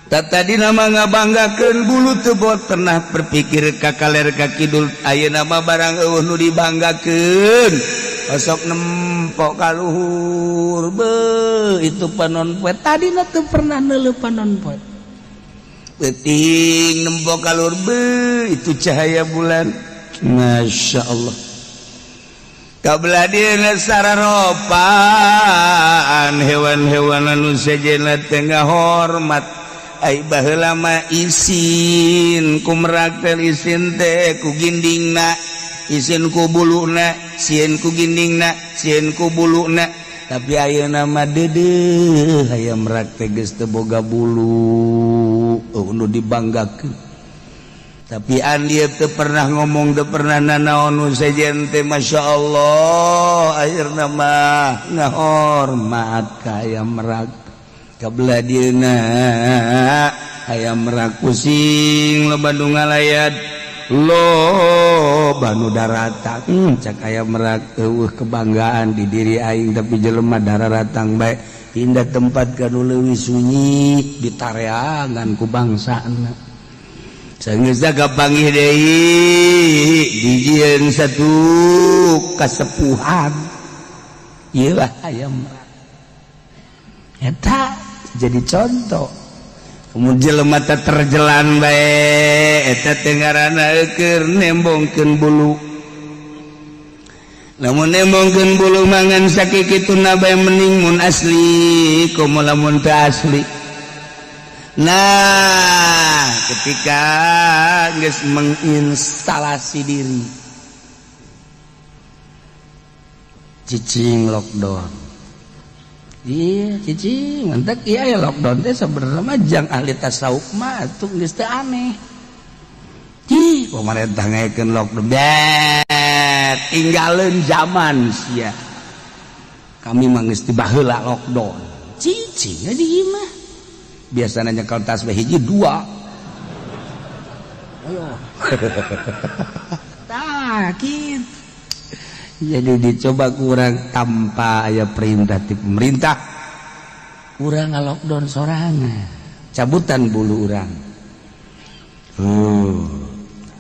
C: Tadi nama ngabanggakeun bulu teu bot pernah berpikir ka kaler ka kidul. Ayeuna mah barang eueuh nu dibanggakeun, osok nempok ka luhur be itu panon poe. Tadina teu pernah neuleuh panon poe, peuting nempok ka luhur be itu cahaya bulan. Masya Allah. Kabelah dieuna sararopan hewan-hewan anu sejenna teh ngahormat. Ai baheula mah isin ku merak teh, isin teh ku gindingna, isin ku buluna, sieun ku gindingna, sieun ku buluna. Tapi ayeuna mah deudeuh hayam merak teh geus teu boga bulu, oh, nu dibanggakeun. Tapi dia teu pernah ngomong, teu pernah nanaon nu sejen teh. Masya Allah, akhirna mah ngahormat ka ayam merak. Kabelah dieuna ayam merak pusing, loba nu ngalayat, loba nu daratang. Cak ayam merak, eueuh kebanggaan di diri aing, tapi jelema dararatang bae. Pindah tempat ka nu leuwih sunyi, ditareangan ku bangsana. Sanggeus kapanggih deui, dijieun satu kasepuhan. Ieu lah ayam merak eta jadi contoh. Kemudian jelema teh terjelan bae, eta teh ngaranna keur nembongkeun bulu. Lamun nembongkeun bulu mangan sakikituna bae, mending mun asli komo lamun teu asli. Nah, ketika geus menginstalasi diri, cicing lockdown. Iya, cicing mantap. Iya ya, lockdown teh sebenarnya mah jang ahli tasawuf mah atuh geus teu aneh. Ih, pemerintah ngayakeun lockdown. Bet, tinggalin zaman sia. Kami mah geus ti baheula lockdown. Cicing di imah. Biasanya nyekel tas hiji dua. Ayo. Tah, gitu. Jadi dicoba kurang tanpa aya perintah ti pemerintah. Urang lockdown sorangan. Cabutan bulu urang.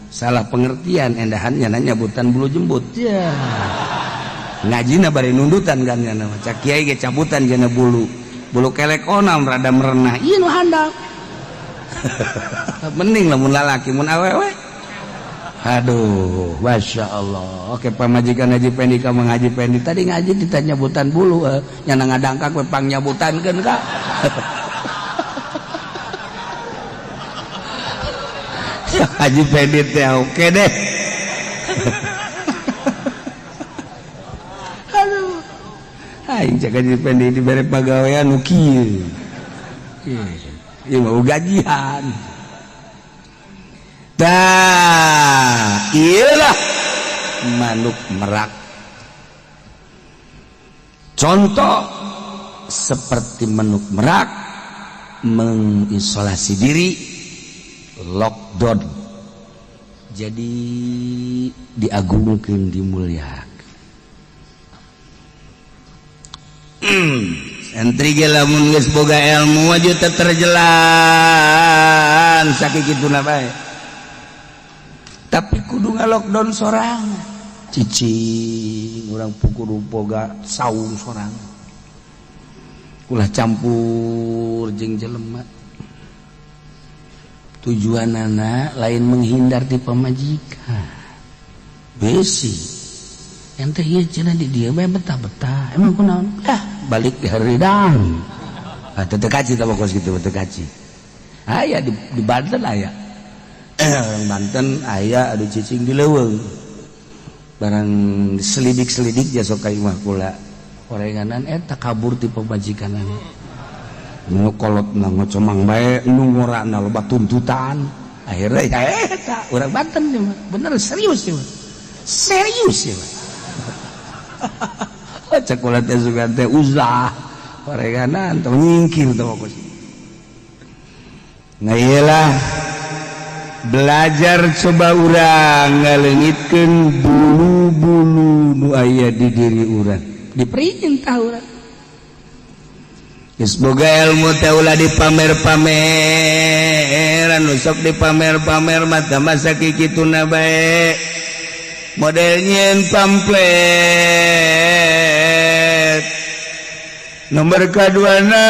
C: Salah pengertian endahannya nanya nyabutan bulu jembut. Ya. Ngajina bari nundutan kan nya mah. Cak kiai ge cabutan jana bulu. Bulu kelek onam rada merenah. Ieu nu handap. Mending lamun lalaki, mun awewe. Aduh, Masya Allah. Oke, pamajikan Haji Pendi ka Mang Haji Pendi tadi ngaji ditanya nyabutan bulu, nyana ngadangkak we pang nyabutankeun ka. Haji Pendi teh oke deh. Aduh. Aing cek Haji Pendi dibere pagawean nu kieu. Ieu mau gajian. Tah, iyalah manuk merak. Contoh seperti manuk merak mengisolasi diri, lockdown. Jadi diagungkeun, dimuliakan. Santri ge lamun geus boga ilmu aja teu terjelan sakituna bae. Tapi kudu nga-lockdown sorangan. Cicing urang kudu boga saung sorangan. Ulah campur jeung jelema. Tujuanana lain menghindar di pamajikan. Besi. Ente ieu cenah di dieu bae betah-betah. Emang kunaon? Ah, balik di haridang. Ah, teu kaci tah kos kitu teu kaci. Aya di Banten aya. Orang Banten aya adu cicing di leuweung. Barang selidik-selidik jasa ka imah kula. Orenganan eta kabur ti pamajikanana. Nu kolotna ngocomang bae, nu ngorana loba tuntutan. Akhirnya ya eta urang Banten ieu mah. Bener serius ieu mah. Serius ieu mah. Cek kula teh sugan teh uzlah. Orenganan tong nyingkir teh kos. Nah iyalah belajar coba urang ngaleungitkeun bulu-bulu nu aya di diri urang, diperintah urang. Geus boga ilmu teh ulah dipamer-pameran, nu sok dipamer-pamer mah tah masa kikituna bae. Model nyieun pamflet. Nomor kaduana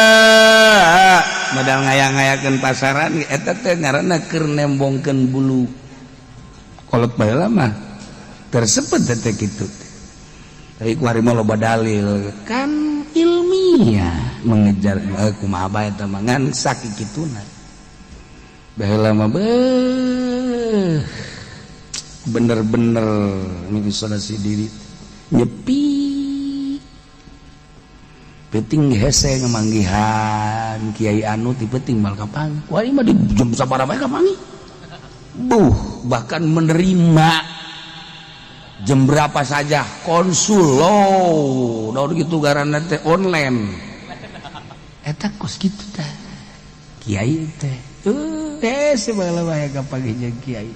C: modal ngayang-ngayakeun pasaran, eta teh ngaranna keur nembongkeun bulu. Kolot baheula mah tersebut teh kitu. Tapi ku hari mah loba dalil kan ilmiah mengejar kumaha bae eta mah ngan sakikituna. Baheula mah beuh bener-bener mengisolasi diri, nyepi. Penting hese ngemanggihan Kiai anu ti penting mal kapan. Wah, ini mah di jam sabaraha bae kapanggih. Buh.
A: Bahkan menerima jam berapa saja konsul lo daun gitu garana teh online eta kos kitu teh kiai teh. Hese bae kapanggih jeung kiai.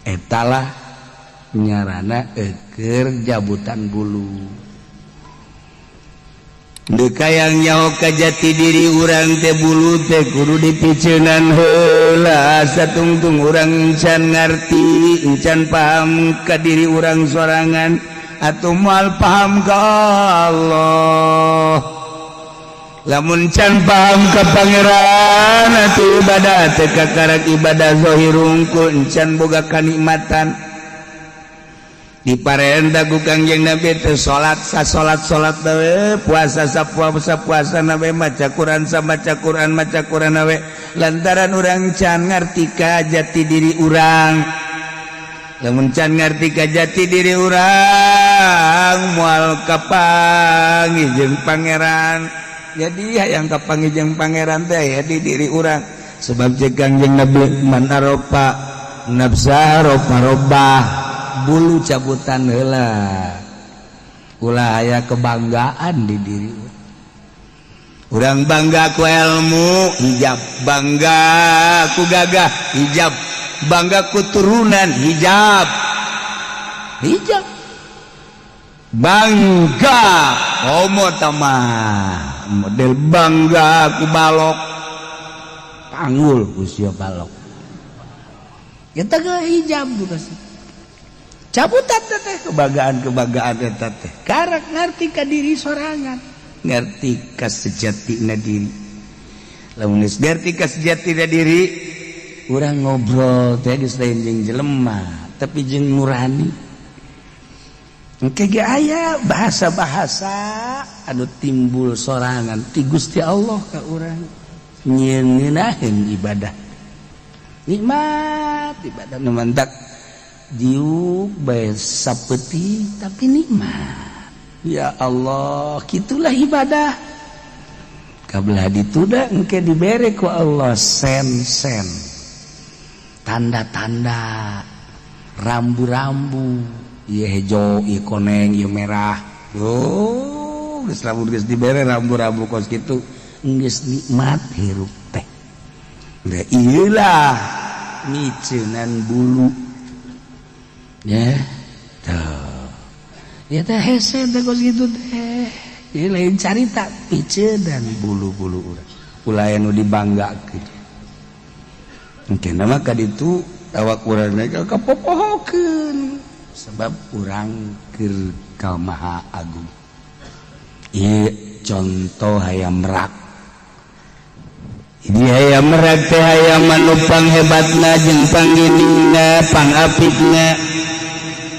A: Etalah nyarana eker jabutan bulu.
C: Hayang nyaho ka jati diri urang teh, bulu teh kudu dipiceunan heula. Satungtung urang encan ngarti, encan paham ka diri urang sorangan, atau moal paham ka Allah. Lamun can paham ka Pangeran, atuh ibadah teh kakarak ibadah zahir hungkul, encan boga kanikmatan. Diparentah ku Kangjeng Nabi teh salat sa salat salat we, puasa sa puasa puasa na we, maca Quran sa maca Quran maca Quran we, lantaran urang can ngarti ka jati diri urang. Lamun can ngarti ka jati diri urang, moal kapanggih jeung Pangeran. Jadi hayang kapanggih jeung Pangeran teh ya di diri urang, sebab cek Kangjeng Nabi, man arofa nafsa arofa robbah.
A: Bulu cabutan heula, ulah aya kebanggaan di diri.
C: Urang bangga ku ilmu, hijab. Bangga ku gagah, hijab. Bangga ku turunan, hijab.
A: Hijab.
C: Bangga homo tamah model bangga ku balok.
A: Panggul usia balok kita ke hijab juga sih. Cabutan teh kebanggaan kebanggaan eta teh karak ngerti ka diri sorangan,
C: ngerti ka sejatina diri. Lamun geus ngerti ka sejatina diri,
A: urang ngobrol teh geus lain jeung jelema, tapi jeung nurani. Engke ge aya bahasa-bahasa anu timbul sorangan ti Gusti Allah ka urang, nyieun ngeunaheun ibadah, nikmat ibadah. Nu mantak diuk bae sapeuting tapi nikmat. Ya Allah, gitulah ibadah. Kabelah dituda engke dibere ku Allah sen-sen, tanda-tanda, rambu-rambu, ieu hejo, ieu koneng, ieu merah. Oh, geus lamun geus dibere rambu-rambu kos kitu, geus nikmat hirup teh. Da ieu lah miceunan bulu ya tuh ya teh. Hese teh kos kitu teh. Ieu lain carita piceunan bulu-bulu urang, ulah anu dibanggakeun. Engke mah ka ditu awak urang kapopohokeun sebab urang keur ka Maha Agung. Ieu contoh hayam merak.
C: Ini hayam merak teh hayam anu panghebatna jeung pangginingna, pangapikna,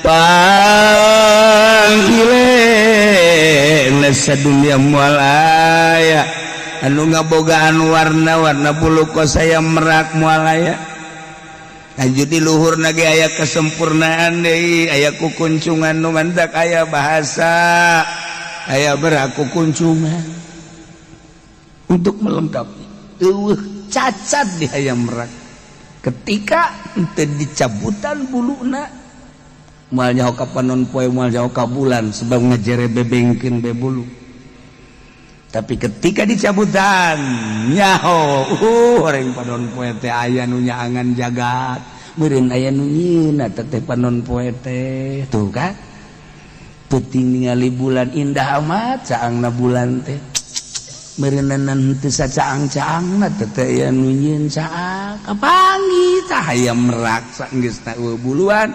C: panggile sadunia. Moal aya anu ngabogaan warna-warna bulu kos hayam merak, moal aya. Lanjut di luhur ge aya kesempurnaan deui, aya kukuncungan. Nu mantak aya bahasa aya merak kukuncungan
A: untuk melengkapi. Eueuh cacat di hayam merak. Ketika henteu dicabutan buluna, moal nyaho ka panon poe, moal nyaho ka bulan, sebab ngejere bebengkeun be bulu.
C: Tapi ketika dicabutan, nyaho orang panon poe teh aya nu nyaangan jagat,
A: meureun aya nu nyieun teh panon poe teh. Tuh kan, peuting ningali bulan indah amat caangna bulan teh, meureunan teu sacaang-caangna teh teh aya nu nyieun caang. Kapanggih tah hayam merak saenggeusna eueuh buluan,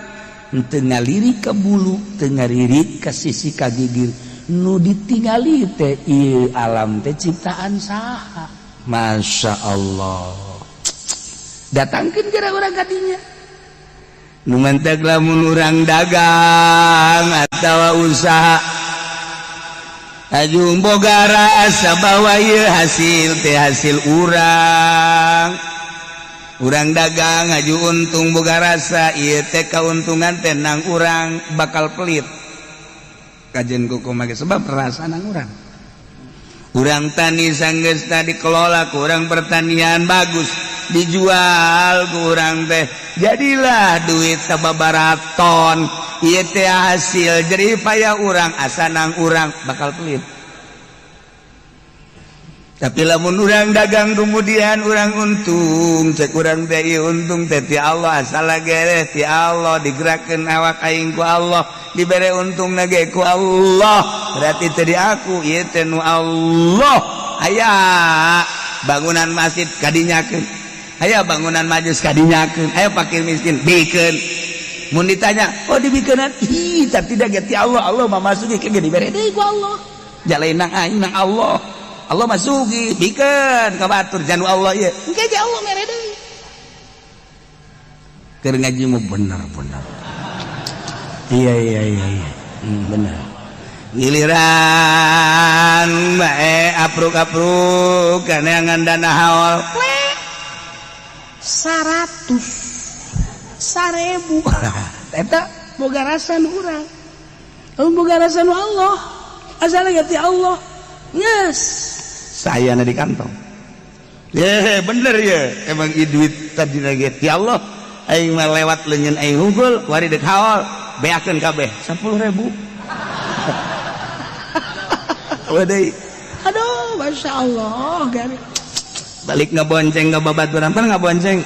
A: henteu ngalirik ka bulu, teu ngalirik ka sisi ka gigir. Nu ditingali teh ieu alam teh ciptaan saha? Masya Allah. Datangkeun kira urang kadinya.
C: Nu mantak lamun urang dagang atawa usaha, aju boga rasa bahwa ieu hasil teh hasil urang. Urang dagang aju untung, boga rasa ieu teh kauntungan teh nang urang, bakal pelit kajen kuku make sebab rasa nang urang. Urang tani, sanggeus dikelola ku urang pertanian bagus. Dijual ku urang teh, jadilah duit sababaraton. Ieu teh hasil jerih payah urang. Asanang urang bakal pelit. Tapi lamun urang dagang, kemudian urang untung, cek urang teh, "Ieu untung teh ti Allah, asal gere ti Allah, digerakkeun awak aing ku Allah, dibere untung ge ku Allah, berarti teh di aku, ieu teh nu Allah." Aya bangunan masjid kadinyakeun, aya bangunan majlis kadinyakeun, aya fakir miskin bikeun. Mun ditanya, "Oh, dibikeunan?" Ih, tapi tidak ti Allah. Allah mah masuki ke dibere deui ku Allah. Jalain nang aing nang Allah, Allah masuki, bikeun ka batur janu Allah ieu, engke ge Allah mere deui. Keur ngaji mah bener-bener, iya, bener. Giliran bae apruk-apruk kaneangan dana haul
A: 100 1000, eta boga rasa nu urang, boga rasa nu Allah, asal ti Allah, yes.
C: Saya di kantong ya bener ya, emang i duit tadi lagi ti Allah. Aing mah lewat leungeun aing hungkul, wari dek haul, beakeun kabeh 10.000. Waduh.
A: Aduh, masya Allah, gari.
C: Balik ngebonceng ke babaturan, pan ngabonceng,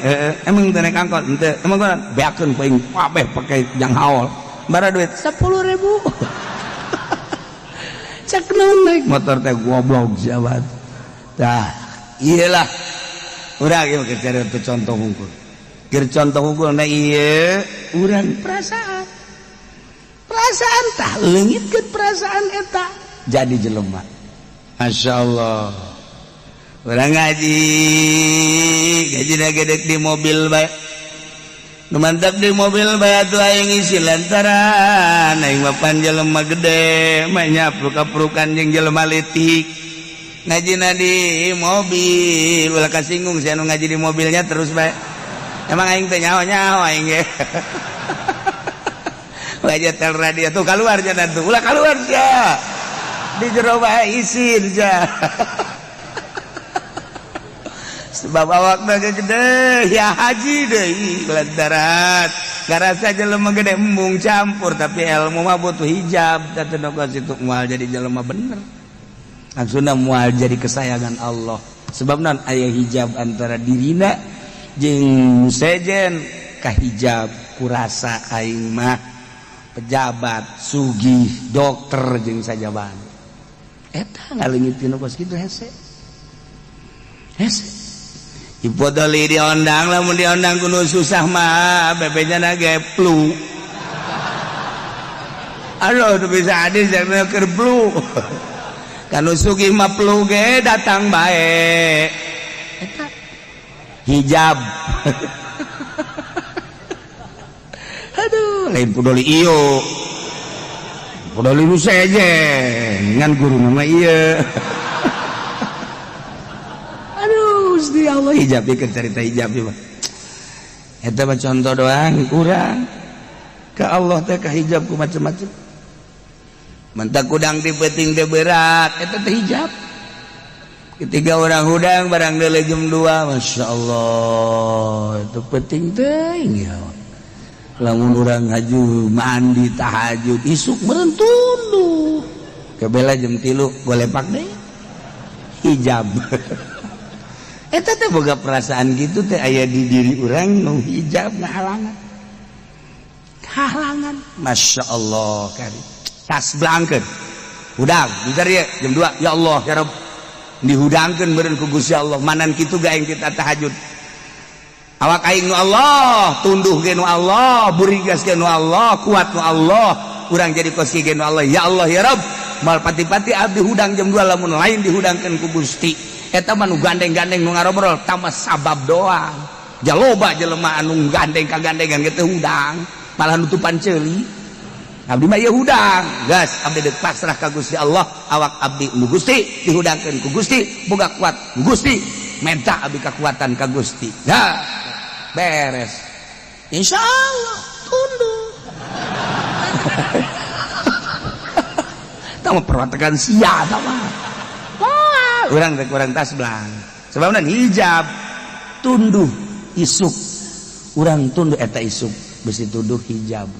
C: emang teu naik angkot henteu, emang gua beakeun ku aing kabeh pake jang haul bara duit
A: 10.000, cek naon naik
C: motor teh, goblok siapa tah. Iyalah, urang ieu keur cari contoh hungkul, keur contoh hungkul. Nah, ieu urang
A: perasaan, perasaan tah, leungitkeun perasaan eta
C: jadi jelema. Masya Allah, urang ngaji, gaji gedek di mobil bae. Nu mantap di mobil bae atuh aing isi, lantaran aing mah pan jelema gede mah nyapruk-aprukan jeung jelema leutik. Ngajina di mobil, ulah kasinggung sia nu ngaji di mobilnya terus bae. Emang aing teh nyaho-nyaho aing ge. Wajah tel radio tuh keluar jangan tuh, ulah keluar sia. Di jero bae isin sia. Sebab awak gede ya haji deui, lantaran ngarasa jelema gede embung campur, tapi ilmu mah butuh hijab. Teu situ moal jadi jelema bener, langsungna moal jadi kesayangan Allah, sebab non aya hijab antara dirina jeung sejen, kahijab kurasa aing mah pejabat, sugih, dokter jeung sajaban. Eta ngaleungitkeun kos kitu hese hese. Ipodoli diondang, lamun diondang kudu susah mah bebenya ge plu. Aduh, tuh bisa adil jangan keur plu. Kanu sugih mah plu ge datang bae. Eta hijab. Aduh, lain pudoli iyo. Pudoli nu sejen, ngan guru nama ieu. Aduh, Gusti Allah, hijab ieu cerita hijab ieu mah. Eta mah contoh doang kurang. Ka Allah teh ka hijab ku macem-macem. Mentak kudang di peuting teh berat, eta teh hijab. Ketika orang hudang barang deuleu jam 2, Masya Allah, itu penting teuing ya. Lamun urang haju mandi tahajud isuk meureun tunduh. Kebela jam 3 golepak deui. Hijab. Eta teh boga perasaan gitu teh aya di diri urang nu hijab ngahalangan. Halangan. Masya Allah kari. Tas blangkeun. Hudang, bentar ya jam 2. Ya Allah, ya Rabb. Dihudangkeun meureun ku Gusti Allah. Manan kitu ga aing kita tahajud. Awak aing nu Allah, tunduh ge nu Allah, burigas ge nu Allah, kuat nu Allah, urang jadi kos ge nu Allah. Ya Allah, ya Rabb. Mal pati-pati abdi hudang jam 2 lamun lain dihudangkeun ku Gusti. Eta mah nu gandeng-gandeng nu ngarobrol tambah sabab doang. Jaloba jelema anu gandeng kagandengan ge teu hudang, malah nutupan ceuli. Abdi mah ieu hudang, gas abdi deuk pasrah ka Gusti Allah, awak abdi nu Gusti, dihudangkeun ku Gusti, boga kuat ku Gusti, menta abdi kekuatan ka Gusti. Ya, beres. Insya Allah tunduk. Tama perwatakan sia tama. Wah, urang teh kurang tas belang. Sebabna hijab.
A: Tunduh isuk urang tunduh eta isuk besi tunduh hijab.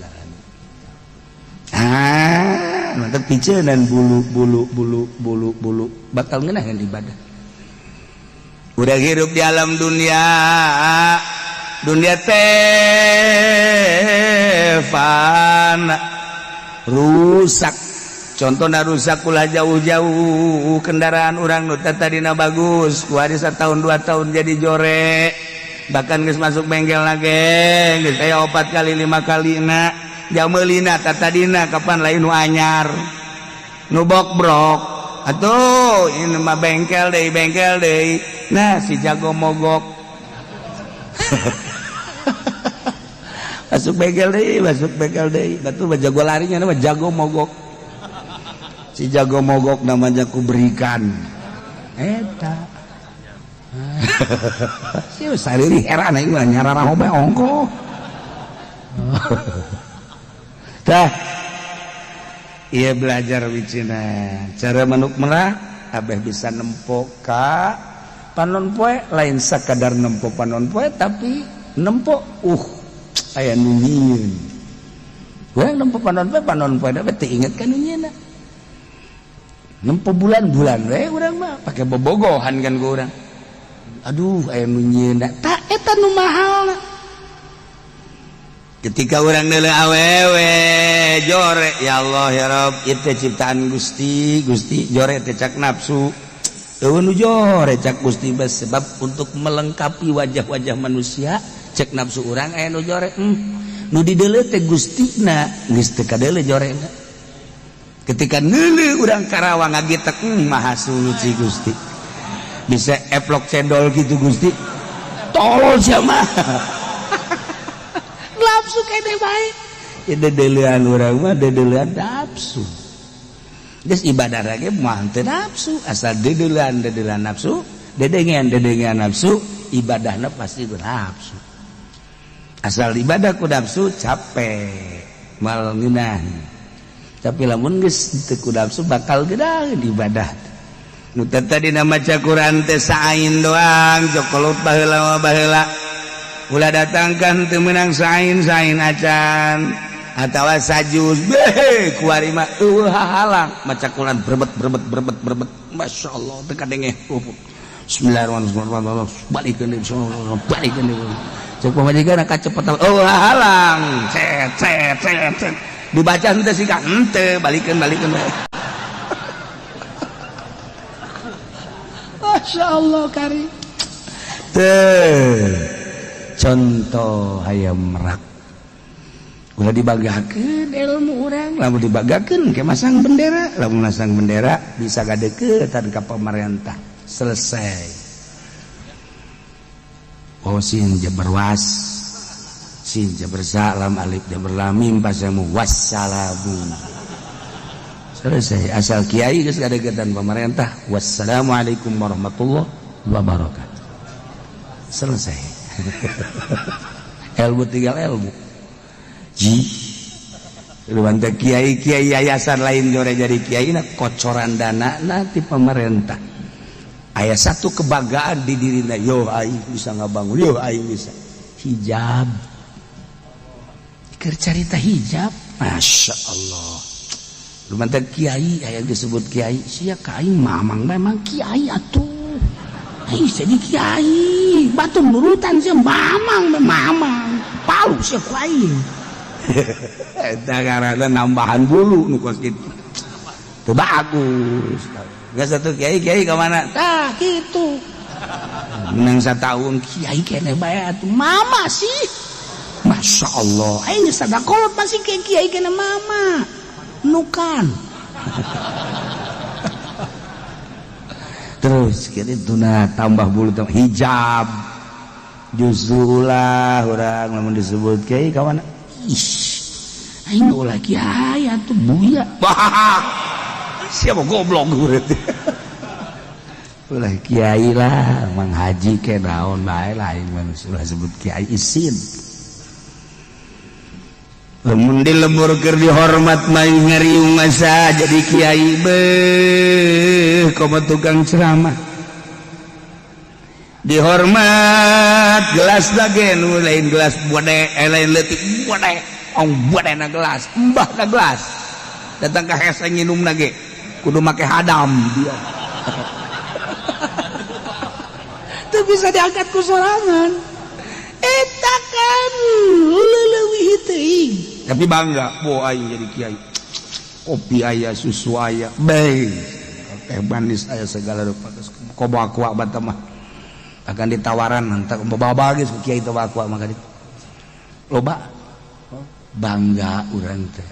A: Ah, mantap picenan bulu bulu bulu bulu bulu bakal ngeunaheun ibadah. Udah hirup di alam dunia, dunia teh fana, rusak. Contohnya rusak, ulah jauh-jauh, kendaraan urang nu tadina bagus, kuari setahun 2 tahun jadi jore, bahkan geus masuk bengkel lagi geus aya opat kali, lima kali. Na jamelina tadina kapan lain nu anyar, nu brok atuh. Ini mah bengkel deui, bengkel deui. Nah, si jago mogok, masuk bengkel deui, masuk bengkel deui. Batu mah jago larinya, nama jago mogok. Si jago mogok namanya ku berikan eta si sariri heran aing mah nyararaho bae ongko. Tah, iya, belajar wicina cara manuk merak abeh bisa nempo ka panon poe. Lain sakadar nempo panon poe, tapi nempo aya nu nyieun. Urang nempo panon poe, panon poe da teu inget ka nu nyieunna. Nempo bulan-bulan we urang mah pake bobogohan kan ku urang, aduh, aya nu nyieunna. Tak eta nu mahalna ketika urang neuleuh awewe jore, ya Allah, ya Rob, itu ciptaan Gusti. Gusti, jore teh cak nafsu. Eueuh nu jore cak Gusti bes, sebab untuk melengkapi wajah-wajah manusia cek nafsu urang aya nu jore. Nu dideuleu teh Gustina geus teu kadeuleu jorena. Ketika neuleuh urang Karawang ngagitek, maha suci Gusti, bisa eplok cendol gitu. Gusti, tolol sia mah, nafsu kene bae ya. Dedeulean urang mah dedeulean nafsu. Geus ibadah lagi mah teu nafsu, asal dedeulean dedeulean nafsu, dedengean dedengean nafsu, ibadahna pasti nafsu. Asal ibadah ku nafsu, capek, mal ngeunah. Tapi lamun geus teu ku nafsu, bakal gedaheun ibadah. Nu tadi maca Quran teh saain doang, jokolot baheula mah. Baheula ulah datangkan teu meunang sain sain acan atawa sajuz beh. Kuari mah eueuh hahalang maca Quran, berbet berbet berbet berbet. Masya Allah, teu kadenge. Bismillahirrahmanirrahim, balikeun deui, balikeun deui. Cek pamajikan kacepetan, eueuh hahalang. Cet cet cet cet, dibaca henteu sih kang, henteu, balikeun, balikeun. Masya Allah, kari teh contoh hayam merak. Ulah dibanggakeun ilmu urang. Lamun dibanggakeun ke masang bendera, lamun masang bendera bisa gadeukeutan ka pemerintah, selesai. Oh, sin jabar was, sin jabar sa, lam alif jabar lam mim pasamu, wassalamu, selesai. Asal kiai geus gadeukeutan pemerintah, wassalamualaikum warahmatullahi wabarakatuh, selesai. Ilmu tinggal ilmu ji. Lu kiai kiai yayasan lain jore jadi kiai na kocoran dana nanti pemerintah. Aya satu kebanggaan di dirina, yo aing bisa ngabangun, yo aing bisa hijab. Keur carita hijab, Masya Allah. Lu mantan kiai aya disebut kiai sia ka aing, mamang memang kiai atuh. Aing jadi kiai batu nurutan sia, mamang mamang palu sia ku aing. Eta karena nambahan bulu nu kos kitu teu bagus. Geus satu kiai kiai ka mana tah kitu menang satahun kiai kene bae atuh. Mama sih, Masya Allah, aing geus sadakolot masih kiai kiai kene mama nukan. Terus kitu nah, tambah bulu, tambah hijab. Justru ulah urang lamun disebut kiai ka mana, ih, aing ulah kiai atuh, buya. Siapa goblok berarti? Ulah kiai lah, mang haji ke naon bae lah, aing mah ulah sebut kiai, isin. Lamun di lembur keur dihormat mah ngariung masa jadi kiai beuh, komo tukang ceramah.
C: Dihormat gelas lagi nu lain gelas bode, eh, lain leutik bode, ong bode na gelas, embah na gelas. Datang ke hese nginum lagi kudu make hadam dia. Teu bisa diangkat ku sorangan. Eta kan leuwih teuing. Tapi bangga, bo aing jadi kiai. Kopi aya, susu aya, bae. Teh manis aya segala rupa. Komo aqua bata mah. Akan ditawaran entak bawa geus ku kiai teh aqua maka ditu. Loba bangga urang teh.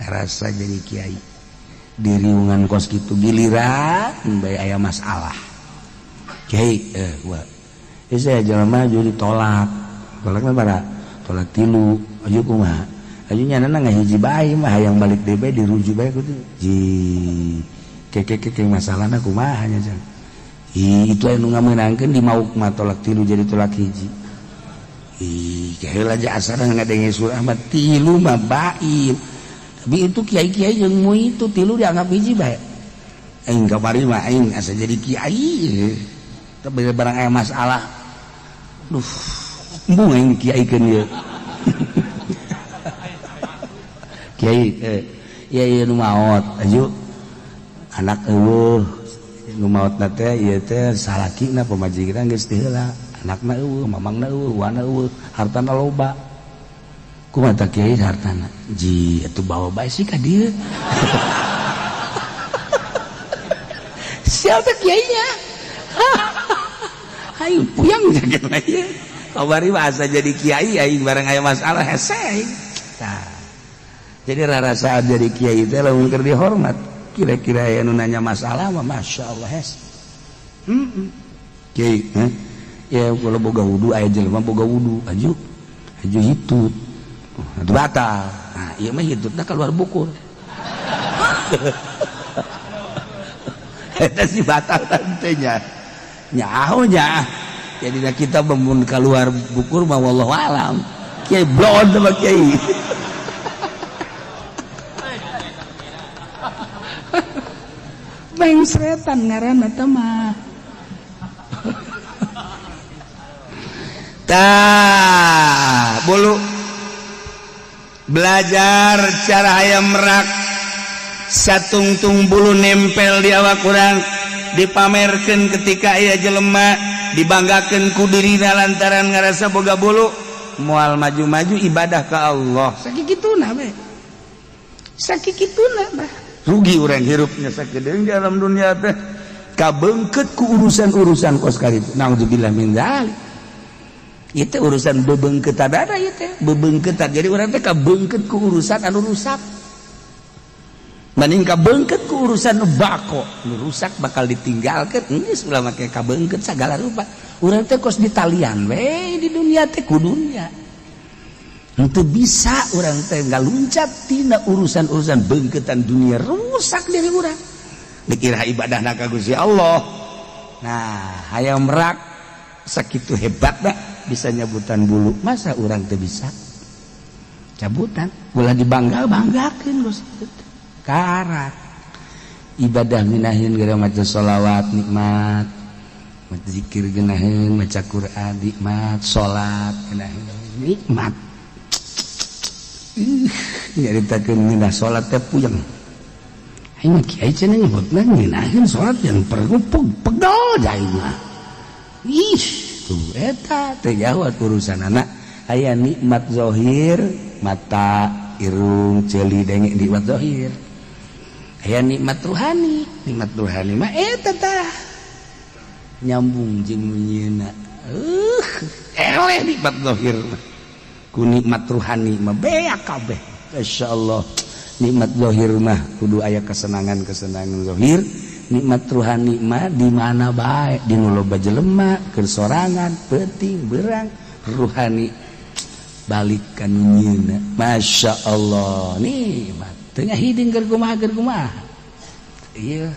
C: Rasa jadi kiai. Diriungan kos kitu giliran bae aya masalah. Kiai gua. Saya jelema maju ditolak. Tolakna bara tolak tilu, aju kumaha? Aju nyanana ngahiji bae mah hayang balik deui bae dirujuk bae kudu. Ji keke keke masalahna kumaha nya jang. Ih, itu anu ngamenangkeun di mauk mah tolak tilu jadi tolak hiji. Ih, kaheula aja asana ngadenge surah mah tilu mah bain. Tapi itu kiai-kiai jeung mu itu tilu dianggap hiji bae. Aing kamari mah aing asa jadi kiai. Tapi barang aya masalah. Duh, embung aing kiaikeun ieu. Kiai ieu ieu nu maot aju anak eueuh nu maotna teh ieu teh salakina pamajikan geus teu heula, anakna eueuh, mamangna eueuh, wana eueuh, hartana loba. Kumaha tah kiai hartana? Ji atuh bawa bae sih ka dieu. Siapa kiainya? Ayo puyang jaga ieu. Kamari mah asa jadi kiai aing bareng aya masalah hese aing. Tah. Jadi rarasaan jadi kiai teh lamun keur dihormat, kira-kira aya nu nanya masalah mah masyaallah hese. Heeh. Kiai, heh. Ya kalau boga wudu aya jelema boga wudu, aju aju hitut. Itu batal. Nah, ieu mah hitutna keluar bukur. Eta sih batal tantenya. Nyaho nya. Jadi kita memun keluar bukur mah wallahu alam. Kiai blon sama kiai. Mengsretan ngaranna teh mah. Tah, bulu belajar cara hayam merak satungtung bulu nempel di awak urang dipamerkeun ketika aya jelema dibanggakeun ku dirina lantaran ngarasa boga bulu moal maju-maju ibadah ka Allah. Sakituna we. Sakituna bah. Rugi urang hirupnya sakedeung dalam dunia teh kabeungkeut ku urusan-urusan kos karitu. Naudzubillah min dzalik. Itu urusan bebeungkeutan ada ieu teh, bebeungkeutan. Jadi urang teh kabeungkeut ku urusan anu rusak. Mending kabeungkeut ku urusan nu bako, nu rusak bakal ditinggalkeun. Geus ulah make kabeungkeut sagala rupa. Urang teh kos ditalian we di dunia teh ku dunia. Henteu bisa urang teh ngaluncat tina urusan-urusan beungkeutan dunia rusak diri urang. Dikira ibadahna ka Gusti Allah. Nah, hayang merak sakitu hebatna bisa nyabutan bulu. Masa urang teu bisa? Cabutan, ulah dibangga-banggakeun Gusti. Karak ibadah minahin gara maca sholawat nikmat, maca zikir geunaheun, maca Quran nikmat, salat geunaheun nikmat. Nyaritakeun ngeunah salat teh puyeng. Aing mah kiai cenah nyebutna ngeunaheun salat yang perlu pegel aing mah. Ih, tuh eta teh jauh urusanana. Aya nikmat zahir, mata, irung, ceuli, denge nikmat zahir. Aya nikmat ruhani mah eta tah nyambung jeung nyieuna. Eleh nikmat zahir mah ku nikmat ruhani mah beak kabeh. Insyaallah nikmat zahir mah kudu aya kesenangan-kesenangan zahir, nikmat ruhani mah di mana bae, di nu loba jelema, keur sorangan, peuting, berang, ruhani balik ka nu nyieuna. Masyaallah nikmat. Tengah hiding keur kumaha. Iya.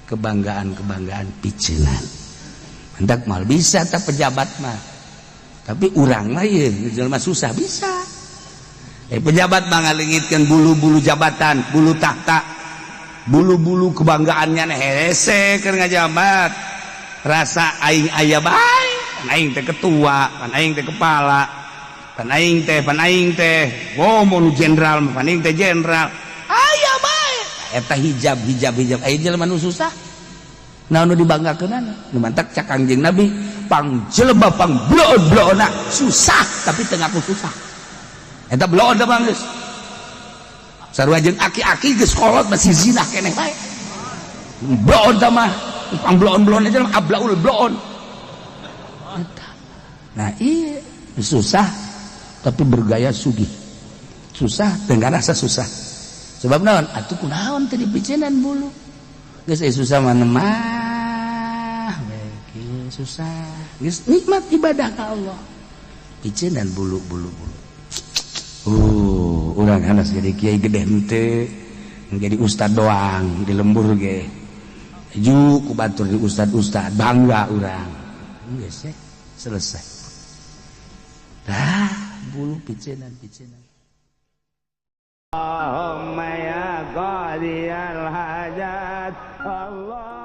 C: Kebanggaan-kebanggaan piceunan. Hendak mal bisa tah pejabat mah. Tapi urang mah ieu jelema susah bisa. Pejabat mah ngalengitkeun bulu-bulu jabatan, bulu tahta, bulu-bulu kebanggaannya hese keur ngajabat. Rasa aing aya bae, pan aing teh ketua, pan aing teh kepala, pan aing teh, pan aing teh, oh, nu jenderal, pan aing teh jenderal, aya bae. Eta hijab, hijab, hijab. Aya jelema nu susah, naon nu dibanggakeunana? Nu mantak cak Kangjeng Nabi, pang jelema pang bloon-bloonna susah tapi teu ngaku susah. Eta bloon teh bang, geus sarua jeung aki-aki geus kolot masih zina keneh bae. Bloon teh mah pang bloon-bloon aja, ablaul bloon. Nah iya, susah tapi bergaya sugih, susah dengan rasa susah. Sebab naon atuh, kunaon teh dipiceunan bulu? Geus susah mah mah susah, geus nikmat ibadah ka Allah, piceunan bulu, bulu, bulu. Urang hanas jadi kiai gede henteu, jadi ustad doang di lembur ge ju ku batur di ustad-ustad, bangga urang. Geus selesai. Dah bulu piceunan, piceunan.
B: Allahumma ya qadiyal hajat. Allah.